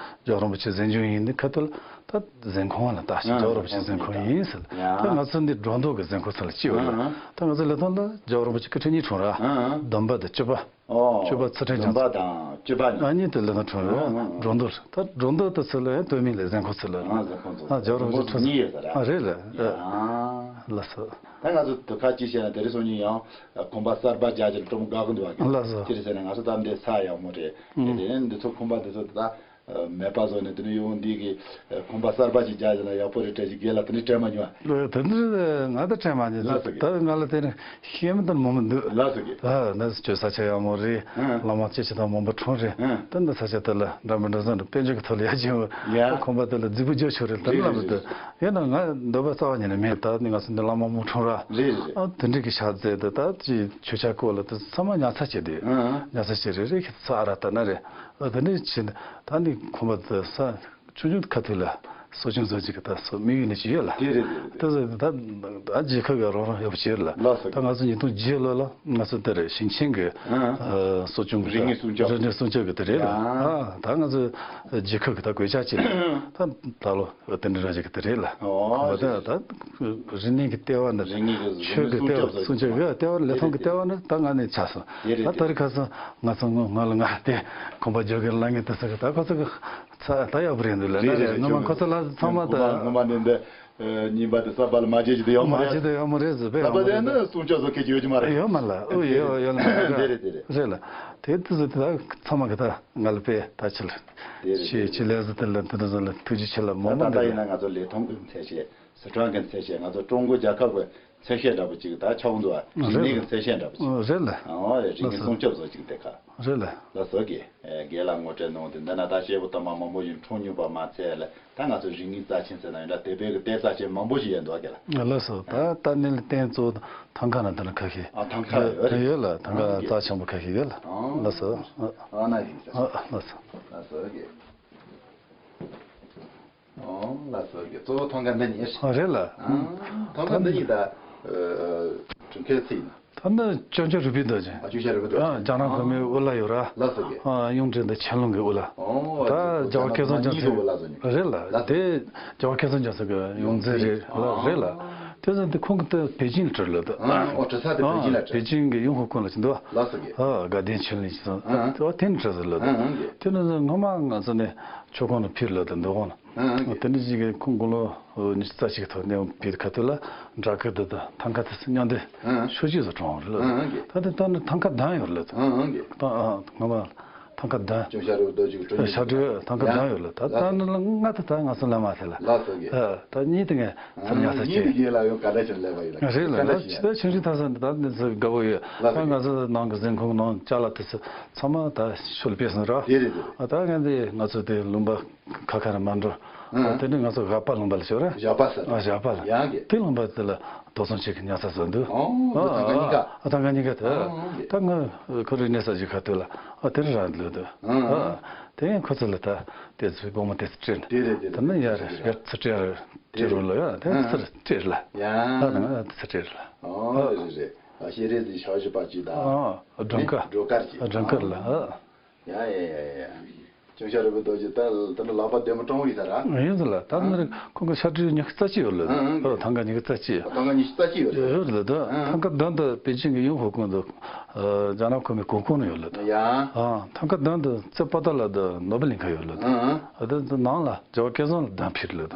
རྒྱལ་བ་རིན་པོ་ཆེ་གཟིམ་ཆུང་ཡིན་ནི་ཁ་ཐུག་ལ་ད་གཟིམ་ཁང་ལ་བཏགས་ཤིང་། རྒྱལ་བ་རིན་པོ་ཆེ་གཟིམ་ཁང་ཡིན་ཟེར། ད་ང་ཚོ་འདི་སྒྲོ་འདོགས་ཀྱི་གཟིམ་ཁང་ཚང་ལ་གཅིག་ཡོད་ལ། ད་ང་ཚོ་ལི་ཐང་ལ་རྒྱལ་བ་རིན་པོ་ཆེ་སྐུ་ཕྲེང་གཉིས་འཁྲུངས་ར། བདུན་པ་དང་བཅུ་པ། ཨོ། བཅུ་པ་ཚུལ་ཁྲིམས་བདུན་པ་དང་བཅུ་པ་ནི། ཨ། གཉིས་དེ་ལི་ཐང་འཁྲུངས་ར། ཨོ། ཨོ། སྒྲོ་འདོགས། ད་སྒྲོ་འདོགས་དེ་ཚོ་ལ་ཡང་དོན་མིན་ལ་གཟིམ་ཁང་ཚང་ལ། ཨ། གཟིམ་ཁང་ཚང་། ཨ། རྒྱལ་བ་རིན་པོ་ཆེ་འཁྲུངས་ས། ཨ། རེད་ལ། ཨ། ལགས་སོ། ད་ང་ཚོ་དུས་ཁ་ཅིག་བཤད་ན་དེ་རིང་སང་ཉིན་ཡང་ཁང་པ་གསར་པ་རྒྱག་རྒྱུ་ལ་སྤྲོ་མོ་དགའ་གི་འདུག་བ། ལགས་སོ། ཅི་རེད་ཟེར་ན་ང་ཚོ་ད་འདི་ས་ཡག་མོ་རེད། ཨ། དེ་ནས་འདི་ཚོ་ཁང་པ་འདི་ཚོ་ད་མེད་པ་བཟོ་ནས། དེ་ནས་ཡང་འདི་གི་ཁང་པ་གསར་པ་ཅིག་རྒྱག་རྒྱུ་ན་ཡག་པོ་རེད་དྲན་ཞིག་རྒན་ལགས་དེ་འདྲ་དྲན་མ་མྱོང་། ལོ། དེ་འདྲ་ང་ད་དྲན་མ་མྱོང་། ལགས་སོ། ད་ང་ལ་དེ་ནས་ཤེས་མི་དང་མོ་མི་འདུག། ལགས་སོ། ད་ནི་ཆོས་ས་ཆ་ཡག་མོ་རེད། ཨ། བླ་མ་སྐྱེས་ཆེན་དམ་པ་མང་པོ་འཁྲུངས་རེད། ཨ། ད་འདི་ས་ཆ་དེ་ལ་འདྲ་མི་འདྲ་བཟོ་འདྲ་དཔལ་འབྱོར་གྱི་ཐོག་ལ་ཡར་རྒྱས་ཡོང་། ཡ། ཁང་པ་དེ་ལ་རྫིག་པོ་རྒྱག་ཆོག་རེད། ད་རེད། ལམ་རེད། དུ་ཡིན་ན་ང་འདོད་པ་རྩ་བ་ཉིད་ནས་མེད། ད་ནི་ང་ཚོ་འདི་བླ་མ་མང་པོ་འཁྲུངས་ར། རེད་རེད། ཨ། དེ་འདྲ་གི་ཕྱག་རྫས་དེ་ད་ཅི་མཆོད་ཆས་སྐོར་ལ་དེ་ཚང་མ་ཉར་ཚགས་བྱས་ཏེ། ཨ། ཉར་ཚགས་བྱས་རེ་རེ་ཁྱེད་ཚོ་ཨ་ར་ད་ན་རེད། ཨ། དེ་འདྲ་བྱས་ནས་ད་ནི་ཁང་པ་དེ་ས་ཆུང་ཆུང་ཁ་ཐུག་ལ་གསོ་སྐྱོང་བཟོ་བྱེད་ཀྱི་ད་སོ་དམིགས་ཡུལ་ནི་ཅི་ཡོད་ལ། དེ་རེད། དེ་རེད། ད་ད་རྒྱལ་ཁབ་ཀྱི་རོགས་རམ་ཡག་པོ་བྱས་ལ། ལགས་སོ། ད་ང་ཚོ་ཉིས་སྟོང་བརྒྱད་ལོ་ལ་ང་ཚོ་དེ་རེད། ཞིང་ཆེན་གྱི། ཨ། ཨ། གསོ་སྐྱོང་གི་རིག་གནས་སྲུང་སྐྱོབ། རིག་གནས་སྲུང་སྐྱོབ་ཀྱི་དེ་རེད་ལ། ཨ། ད་ང་ཚོ་རྒྱལ་ཁབ་ཀྱི་ད་གོད་ཆག་ཅིག་ད་ད་ལོ་དེ་འདྲ་ར་བྱེད་ཀྱི་དེ་རེད་ལ། ཨོ། ད་ད་རིག་གནས་ཀྱི་ལྟེ་བ་འདི། རིག་གནས་ཀྱི་ཆོས་ཀྱི་ལྟེ་བ། སྲུང་སྐྱོབ་ཀྱི་ལྟེ་བ་རེད། ལི་ཐང་གི་ལྟེ་བ་ནི་ད་ང་ནས་ཆགས་སོང་། དེ་རེད། ད་ད་རེས་ཁ་སང་ང་ཚོ་ངོ་ང་ལ་ང་དེ་ཁང་པ་རྒྱག་གི་ལ་ངས་དེ་ཟེར་གི། ད་ཁོ་ཚོ་གི་ཚ་ད་ཡག་པོ་རེད་འདུག་ལ། རེད་རེད། ངོ་མ་ཁོ་ཚོ་ལ་ཚང་མ་ད། ངོ་མ་ངོ་མ་ནས་འདི་ཉིན་པ་དེ་གསར་པ་ལ་མ་བརྗེད་ཀྱི་དེ་ཡོད་མ་རེད། མ་བརྗེད་དེ་ཡོད་མ་རེད་ཟེར། བས་གསར་པ་དེ་ནི་སྲུང་སྐྱོབ་བཟོ་མཁན་ཅིག་ཡོད་ཀྱི་མ་རེད། ཡོད་མ་ལ། ཨོ། ཡོད་ཡོད་ལ། རེད་རེད་རེད། རེད་ལ། དེ་དུས་ཚོད་དེ་ད་ཚང་མ་གི་ད་ང་ལ་དཔེ་ད་ཆེ་ལ། དེ་རེད། ཆེ་ཆེ་ལས་ཟེར། དེ་ལ་དེ་འདྲ་ཟེར་ལ་ཐུགས་རྗེ་ཆེ་ལ་མོ་མ། ད་ད་འདི་ཡིན་ན་ང་ཚོ་ལི་ཐང་གི་མཚན་བྱས། སི་ཁྲོན་གི་མཚན་བྱས། ང་ཚོ་ཀྲུང་གོ་རྒྱལ་ཁབ་ཀྱི་ མཚན་ཤས་འདྲ་པོ་ཅིག་ད་ཆགས་འདུག་ཨ། རིག་གནས་ཀྱི་མཚན་ཤས་འདྲ་པོ་ཅིག་རེད་ལ། ཨོ་རེད། རིག་གནས་སྲུང་སྐྱོབ་བཟོ་ཅིག་དེ་ཁ། རེད་ལ། ལགས་སོ་གི། རྒན་ལགས་ངོ་སྤྲོད་གནང་དེ་འདི་ན་ད་སྐྱེས་བུ་དུ་མ་མང་པོ་ཞིག་འཁྲུངས་མྱོང་པ་མ་ཚད་ལ་ད་ང་ཚོ་རིག་གནས་རྩ་ཆེན་ཟེར་ན་ཡང་འདྲ་དེ་བས་ཀྱི་གཏེར་རྩ་ཆེན་མང་པོ་ཞིག་ཡོད་འདུག་གི་ལ། ལགས་སོ། ད་ད་ནི་ལ་རྟེན་གཙོ་བོ་ཐང་ཀ་ན་འདི་ལ་ཁ་ཤས། ཨ་ཐང་ཀ་ཡོད་རེད། ཡོད་ལ། ཐང་ཀ་རྩ་ཆེན་པོ་ཁ་ཤས་ཡོད་ལ། ལགས་སོ། ཨ་ན་ཡིན་ས། ལགས་སོ། ལགས་སོ་གི། ཨོ་ལགས་སོ་གི། གཙོ་བོ་ཐང་ཀ་འདི་གཉིས། ཨ་རེད་ལ། ཐང་ཀ་འདི་གཉིས་ད་གྲུབ་མཐའ་ཚིག་ཡིན། ད་ནི་ལྕང་སྐྱ་རོལ་པའི་རྡོ་རྗེ། ཨ་ལྕང་སྐྱ་རོལ་པའི་རྡོ་རྗེ། ཨ་རྒྱ་ནག་གོང་མའི་དབུ་བླ་ཡོད་ར། ལགས་སོ་གི། ཨ་གཡུང་དྲུང་དང་ཆན་ལུང་གི་དབུ་བླ། ཨོ་ད་རྒྱལ་བ་སྐལ་བཟང་རྒྱ་མཚོ། རེད་ལ། དེ་རྒྱལ་བ་སྐལ་བཟང་རྒྱ་མཚོ་གི་ཡོངས་འཛིན་རེད་ལ། རེད་ལ། དེ་ཚོ་འདི་ཁོང་གི་ད་པེ་ཅིང་ལ་བྲིས་ལ་ད། ཨོ་བྲིས་ས་དེ་པེ་ཅིང་ལ་བྲིས། པེ་ཅིང་གི་ཡུན་ཧུའུ་ཀུང་ལ་ཕྱིན་འདུག་ལགས་སོ་གི། ཨ་དགའ་ལྡན་ཆོས་གླིང་ཕྱིན་སོང་། ཨ་དེ་བ་དེ་ནས་བྲིས་ལ་ད། དེ་ནི་སྔོན་མ་ང་ཚོ་ནས་ཆོས་ཁང་ལ་ཕེབས་ལ་ད་འདུག་ཁོང་ལ། ཨ་དེ་ནས་ཅིག་གི་ཁོང་དགུང་ལོ་ཉི་ཤུ་རྩ་གཅིག་ཐོག་གནས་བབ་ཕེབས་ཁ་ཐུག་ལ་འདྲ་སྐར་འདི་དང་ཐང་ཀ་དེ་ཚོ་མཉམ་དུ་ཤོག་ཅིག་བཟོ་གྲོངས་རེད་ལ། ད་དེ་ད་ནི་ཐང་ཀ་གདན་ཡོད་རེད་ལ་ད། ད་ཨ་སྔོན་མ་ཐང་ཀ་གདན། ལྕང་སྐྱ་རོལ་པའི་རྡོ་རྗེ་གི་ཤར་ཕྲལ་ཐང་ཀ་གདན་ཡོད་ལ། ད་ད་ནི་ལ་ལྔ་དེ་ད་ང་ཚོ་ལ་མ་ཐེ་ལ། ལགས་སོ་གི། ཨ་ད་གཉིས་དེ་ངས་ཚུར་ཉར་ས་བྱས། གཉིས་དེ་རྒན་ལགས་ཡོད་ག་འདྲ་ཅིག་ལས་པ་ཡིན་ལ། རེད་ལ། ད་ཆེ་ད་ཆུང་ཆུང་ཐ་ས་འདི་ད་འདི་ཚོ་དགའ་པོ་ཡོད། ད་ང་ཚོ་ནང་གི་འཛིན་ཁོངས་ནང་ཅ་ལག་དེ་ཚོ་ཚང་མ་ད་ཤོ་ལ་ཕེབས་སོང་ར། དེ་རེད་དེ་རེད། ཨ་ད་ངས་འདི་ང་ཚོ་དེ་ལུང་པ་ཁ་ཁ་ར་མ་འགྲོ། ཨ་དེ་ནི་ང་ཚོ་ཞགས་པ་ལུང་པ་ལ་ཤོར་ར། ཞགས་པ་ཟེར། ཨ་ཞགས་པ་ལ། ཡང་གི། དེ་ལུང་པ་དེ་ལ་དོ་སོང་ཆེ་གི་ཉར་ས་བཟོ་འདུག་ཨོ་ད་ཐང་ཀ་གཉིས་ཀ། ཨ་ཐང་ཀ་གཉིས་ཀ་དེ། ཨོ་ད་ང་ཁོ་རེ་གནས་ས་ཅིག་ཁ་ཐུག་ལ་ཨ་དེ་རུ་རང་ལོས་འདུག་ཨ་དེ་ཡང་ཁོ་ཚོ་ལ་ད་དེ་ཚོའི་སྒོར་མོ་དེ་ཚོ་སྤྲད་ནས། དེ་རེད་དེ་རེད། ད་ནི་ཡར་ཡར་ཚུར་སྤྲད་ར་སྤྲད་རོགས་ལ་ཡ་དེ་ཚུར་སྤྲད་ལ། ཡ་ད་ནི་ང་ཚུར་སྤྲད་ལ། ཨོ་རེད་རེད། ཨ་ཤེས་རེད་ཟིན་ཤ་བཞི་པ་ཅིག་ད། ཨོ་སྒྲོན་དཀར། སྒྲོན་དཀར་ཅིག་སྒྲོན་དཀར་ལ། ཡ་ཡ་ཡ་ཡ། ལྕང་སྐྱ་རོལ་པའི་རྡོ་རྗེ་ད་ད་ནི་ལག་པ་བདེ་མོ་སྤྲང་བོ་ཡིན་ས་ར། ཡིན་ཟེར་ལ། ད་ནི་ཁོང་གི་ཤར་ཕྲལ་ཉི་ཤུ་རྩ་གཅིག་ཡོད་ལ། ཨོ་ཐང་ཀ་ཉི་ཤུ་རྩ་གཅིག་ཡོད། ཐང་ཀ་ཉི་ཤུ་རྩ་གཅིག་ཡོད་རེད། ཡོད་རེད་ད། ཐང་ཀ་གདན་དུ་པེ་ཅིང་གི་ཡུན་ཧུའུ་ཀུང་དུ་རྒྱ་ནག་གོང་མའི་གོང་ཁུངས་ནས་ཡོད་ལ་ད། ཡ། ཨ་ཐང་ཀ་གདན་དུ་རྩེ་པོ་ཏཱ་ལ་དུ་ནོ་བེལ་གླིང་ཁ་ཡོད་ལ་ད། ཨ་དེ་ནང་ལ་རྒྱལ་བ་སྐལ་བཟང་ལ་གདན་ཕེབས་ལ་ད།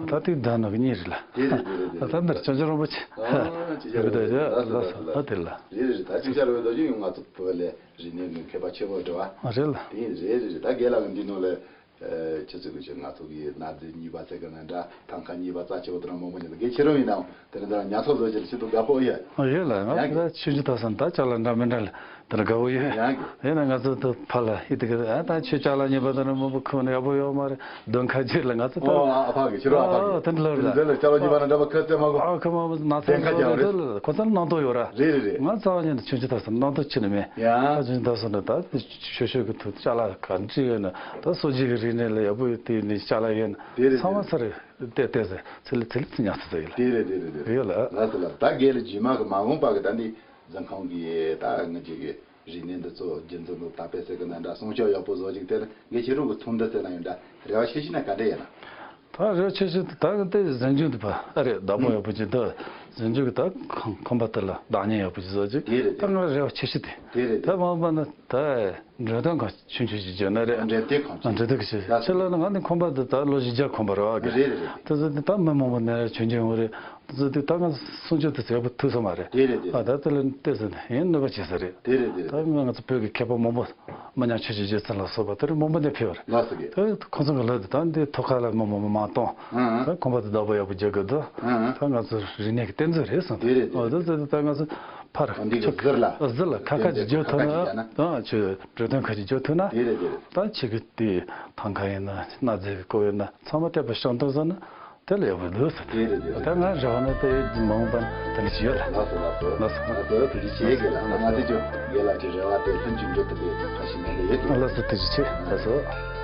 ད་དེ་གདན་ནང་གི་གཉིས་རེད་ལ། དེ་རེད་དེ་རེད་དེ་རེད། ད་འདིར་ལྕང་སྐྱ་རིན་པོ་ཆེ། ཨ་ལྕང་སྐྱ་རིན་པོ་ཆེ། ལགས་སོ་ལགས་སོ། ད་དེ་ལ། རེད་རེད་རེད། ད་ལྕང་སྐྱ་རིན་པོ་ཆེ་ཡང་ང་ཚོ་བོད་ལས། རིག་གནས་ཀྱི་མཁས་པ་ཆེན་པོ་འདྲ་བ། ཨ་རེད་ལ། དེ་རེད་རེད་རེད། ད་རྒན་ལགས་ཀྱི་འདི་ནང་ལ་ཨ་ཆུ་ཚོད་ཀྱི་ཆུ་ང་ཚོ་གི་གནའ་རྫས་གཉིས་པ་ཟེར་གི་ན་འདྲ་ཐང་ཀ་གཉིས་པ་རྩ་ཆེ་བོ་དེ་རང་མང་པོ་ཉོ་ད་རྒན་ཁྱེད་རང་ཡིན་ནའང་དེ་རིང་འདི་རང་ཉར་ཚགས་བཟོ་རྒྱུ་ལ་ཆེད་དུ་དགའ་པོ་ཡོད། ཨ་ཡོད་ལ། ང་ཡང་གི་ད་ཆུང་ཆུང་ཐོག་སོང་ད་ཅ་ལག་འདྲ་མི་འདྲ་ལ་དེ་རང་དགའ་པོ་ཡོད། ཡང་གི་ཡིན་ན་ང་ཚོ་ད་ཕ་ལ་ཧི་དེ་གི་ཨ་ད་ཆུ་ཅ་ལག་ཉོས་པ་དེ་རང་མང་པོ་ཁུར་ནས་ཡག་པོ་ཡོད་མ་རེད། གདོང་ཁ་ཅིག་ལ་ང་ཚོ་ད། ཨོ་ཨ་ཕ་གི་ཁྱེད་རང་ཨ་ཕ་གི་ཨ་དེ་འདྲ་ལ་རེད། དེ་ལ་ཅ་ལག་ཉོས་པ་ན་འདྲ་པ་ཁ་རྩེ་མ་གོ་ཨ་ཁ་མ་མ་ན་ཚ་གདོང་ཁ་ཅིག་རེད། དེ་ལ་ཁོ་ཚོ་ལ་སྣང་དོགས་ཡོད་ར། རེད་རེད་རེད། ང་རྩ་བ་ཉིད་ནས་ཆུང་ཆུང་ཐོག་སོང་སྣང་དོགས་ཆེ་ནི་མེད། ཡ། ད་ཆུང་ཆུང་ཐོག་སོང་ད་ཤོད་ཤོད་ཀྱི་ཐུག་ཅ་ལག་ག་འདྲ་ཡོད་ན་ད་སོ་སོའི་གི་རིག་གནས་ལ་ཡག་པོ་ཡོད་དེ་ནི་ཅ་ལག་ཡོད་ན། དེ་རེད་ཚང་མ་ཚར་བལྟས་བལྟས་ཟེར་ཚེ་ལི་ཚེ་ལི་ཚེ་ཉག་ཚེ་ཟེར་ཡོད་ལ། དེ་རེད་དེ་རེད་དེ་རེད། ཡོད་ལ། ལགས་སོ་ལགས། ད་རྒན་ལགས་རྗེས་མ་གི་མ་འོངས་པ་གི་ད་འདི་འཛིན་ཁང་གི་ད་ང་ཅིག་གི་རིག་གནས་འདི་ཚོ་རྒྱུན་འཛིན་དང་དར་སྤེལ་ཟེར་གི་ན་འདྲ་སྲུང་སྐྱོབ་ཡག་པོ་བཟོ་ཅིག་དེ་ལ་ངས་ཁྱེད་རང་གི་ཚོགས་འདུ་ཟེར་ན་ཡང་འདྲ་རེ་བ་ཆེ་ཤོས་ན་ག་འདྲ་ཡིན་ན། ད་རེ་བ་ཆེ་ཤོས་དེ་ད་གི་དེ་གཟིམ་ཆུང་དེ་པ་ཨ་རེད། བདག་པོ་ཡག་པོ་ཅིག་ད་གཟིམ་ཆུང་གི་ད་ཁང་ཁང་པ་དེ་ལ་བདག་ཉར་ཡག་པོ་ཅིག་བཟོ་ཅིག་དེ་རེད་ད་དེ་ང་རེ་བ་ཆེ་ཤོས་དེ། དེ་རེད་དེ། ད་མ་འོངས་པ་ན་ད་འགྲེམས་སྟོན་ཁང་ཆུང་ཆུང་ཞིག་བརྒྱབ་ན་རེད། འགྲེམས་སྟོན་ཁང་ཆུང་འགྲེམས་སྟོན་ཁང་ཞིག་ལགས་སོ། ཁྱེད་ལ་ནི་ང་ནི་ཁང་པ་དེ་ད་ལོ་བཞི་བརྒྱ་ཁང་པ་རེད་བ་གི། རེད་རེད་རེད། དེ་ཚོ་དེ་ད་མི་མང་པོ་ནས་རེ་བྱོན་བྱོན་འོང་རེད། དེ་ཚོ་དེ་ད་ང་སྲུང་སྐྱོབ་དེ་ཚོ་ཡག་པོ་ཐུབ་ས་མ་རེད། དེ་རེད་དེ་རེད། ཨ་ད་དེ་ལ་བལྟས་ཟིན་ཡིན་ནུས་པ་བྱེད་ས་རེད། དེ་རེད་དེ་རེད། ད་ང་ང་ཚོ་བོད་ཀྱི་མཁས་པ་མང་པོ། མི་ཉག་ཆོས་ཀྱི་རྗེ་བཙུན་ལ་སོགས་པ་དེ་རིང་མང་པོ་ནས་ཕེབས་པ་རེད། ལགས་སོ་གི། དེ་ཁོང་ཚོ་གི་ལྷ་དེ་ད་འདི་ཐོག་ཁ་ལ་མི་མང་པོ་མ་གཏོང་། ཨང་། ད་ཁང་པ་དེ་བདག་པོ་ཡག་པོ་རྒྱག་དགོས་འདུག་ཨང་། ད་ང་ཚོ་རིག་གནས་ཀྱི་གཏེར་མཛོད་རེད་གསུངས། དེ་རེད་དེ་ཨོ་རེད། དེ་དེ་ད་ང་ཚོ་ཕར་འདི་གི་ཆུ་ཟུར་ལ། ཟུར་ལ་ཁ་ཁ་ཅིག་བརྗོད་ཐུབ་ན་ཁ་ཁ་ཅིག་བྱས་ན། ད་ཆུ་འགྲོ་དོན་ཁ་ཅིག་བརྗོད་ཐུབ་ན། དེ་རེད་དེ་རེད། ད་ཆུ་གི་དེ་ཐང་ཁ་ཡིན་ན་གནའ་རྫས་ཀྱི་སྐོར་ཡིན་ན་ཚང་མ་བལྟས་པ་ཤང་ཏོག་ཟེར་ན། དེ་ལ་ཡག་པོ་འདུག་ཟེར། དེ་རེད་དེ་རེད། ད་ང་རེ་བ་ནི་དེ་མ་འོངས་པ་ནི་དེ་འདྲ་ཞིག་ཡོད་ལ། ལགས་སོ་ལགས་སོ། ལགས་སོ། ལགས་སོ་ཐུགས་རྗེ་ཆེ་གི་ལ། ང་ཚོ་ཅོ་རྒན་ལགས་ཀྱི་རེ་བ་དེ་ལྷུན་གྱིས་འགྲུབ་ཐུབ་པའི་ཐབས་ཤེས་གནང་གི་ཡོད་དེ། ལགས་སོ་ཐུགས་རྗེ་ཆེ། ལགས་སོ།